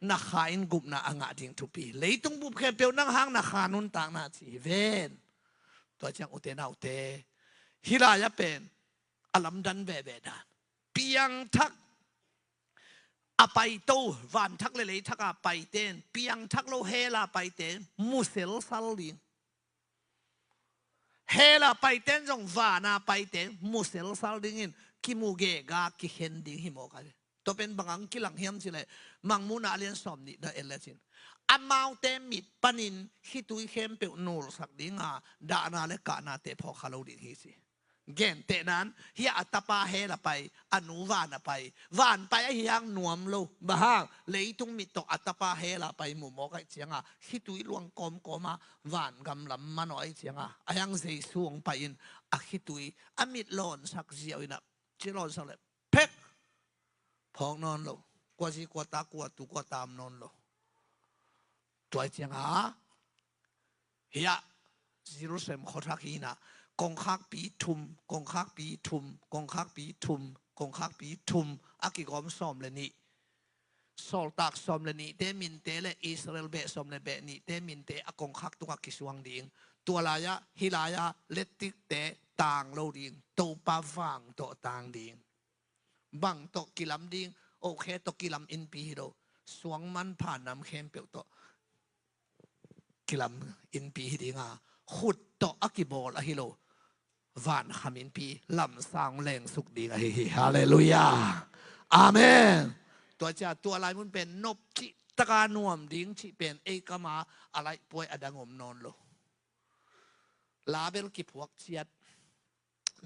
Na kha in gupna a ngah ding thupi. Leitung bup khempeuh nang hang na kha nuntakna ci hi ven. Tua ciang ute naute, hih lai-ah pen a lamdan veve dan. Piangthak a paito, vanthak le leithak a paiten, piangthak lo hell a paiten musel sal ding. Hell a paiten zong van a paiten musel sal dingin kimu gega kikhen ding hi mawk a hi. Tua pen bang hong kilang hiam cileh, Mangmuhna a lian sawm nihna en lecin, amaute mit panin khitui khempeuh nulsak dinga dahna le kahnate phawk kha lo ding hi ci. Gentehnan, hih a tapa hell a pai, a nu van a pai. Van pai ahi hang nuam lo. Bang hang, leitung mit tawh a tapa hell a pai mu mawk ahih cianga khitui luang kawmkawma van gam lam manawh ahih cianga, ahi hang Jesu hong pai in a khitui a mit lawnsak ziau inah, ci lawnsak le phek phawk nawn lo. Kua zi kua ta, kua tu kua ta om nawn lo. Tua ahih cianga hiah Jerusalem khuathak hinah kongkhakpi thum, kongkhakpi thum, kongkhakpi thum, kongkhakpi thum a kigawm sawm le nih. Sawltak sawm le nihte minte le Israel beh sawm le beh nihte minte a kongkhak tungah kisuang ding. Tua lai-ah, hih lai-ah lettikte tang lo ding. Topa vang tawh tang ding. Bang tawh kilam ding, ohkhe tawh kilam innpi hi lo. Suang manpha nam khempeuh tawh kilam innpi hi dinga, khut tawh a kibawl ahi lo. Vankham innpi lamsang lengsuk ding ahi hi. Halleluiah. Amen. Tua cia tua lai mun pen nop cih taka nuam ding cih pen ei kama a laih puai a dang om nawn lo. Label kiphuak ciat.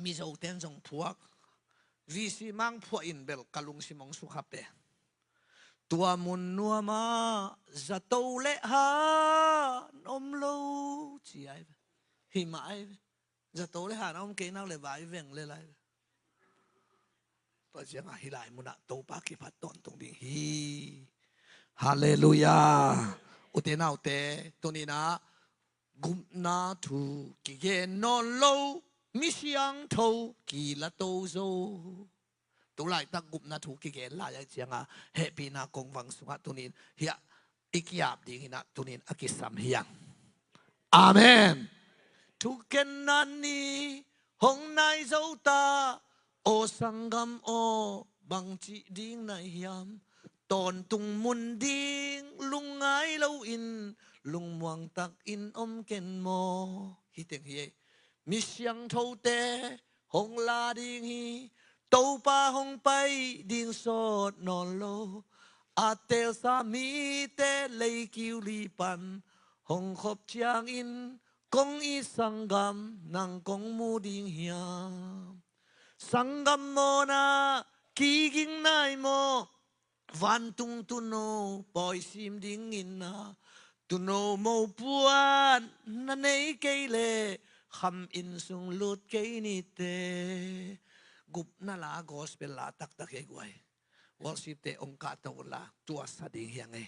Mizoten zong phuak. V C mang phuah in bel ka lungsim hong sukha pen. Tua mun nuamah zato le han om lo ci ai ve. Hi mah ai ve. Zato le han a om kei nak le vai veng le lai ve. Tua ciangah hih lai munah Topa kiphat tawntung ding hi. Halleluiah. Ute naute, tuninah gupna thu kigen nawn lo mi siangtho kilato zo. Tu laitak gupna thu kigen lai a cianga hehpihna kongvang sungah tunin hiah i kiap dinginah tunin a kisam hiang. Amen. Thukenna ni hong nai zo ta, aw sanggam aw, bangci ding nai hiam? Tawntung mun ding lungngai loin lungmuang takin om ken maw? Hiteng hi ei. Mi siangthote hong la ding hi. Topa hong pai ding sawt nawn lo. A telsa mite leikiu li pan hong khop ciangin kong i sanggam nang kong mu ding hiam? Sanggam mawna kiging nai maw? Vantung tuuno pawisim dingin a tuuno mopuan na nei kei le kham inn sung lut kei nite. Gupna la gospel la taktak hi ei guai. Worship te ong kahto la tuasa ding hiang ei.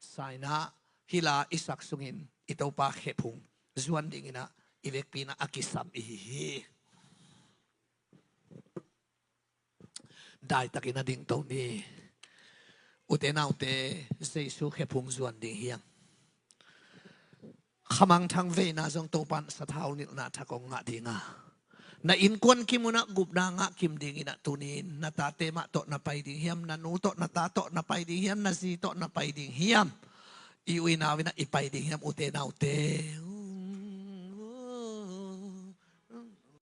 Saina hila i sak sungin i Topa khephung zuan dinginah i vekpinah a kisam i hi hi. Daitakin a dingto ni. Ute naute, Jesu khephung zuan ding hiang. Khamangthang veina zong Topan sathau nilhna thak ong ngah dinga, na innkuan kimunah gupna ngah kim dinginah tunin na tate mah tawh na pai ding hiam? Na nu tawh na ta tawh na pai ding hiam? Na zi tawh na pai ding hiam? I uinau inah i pai ding hiam? Ute naute,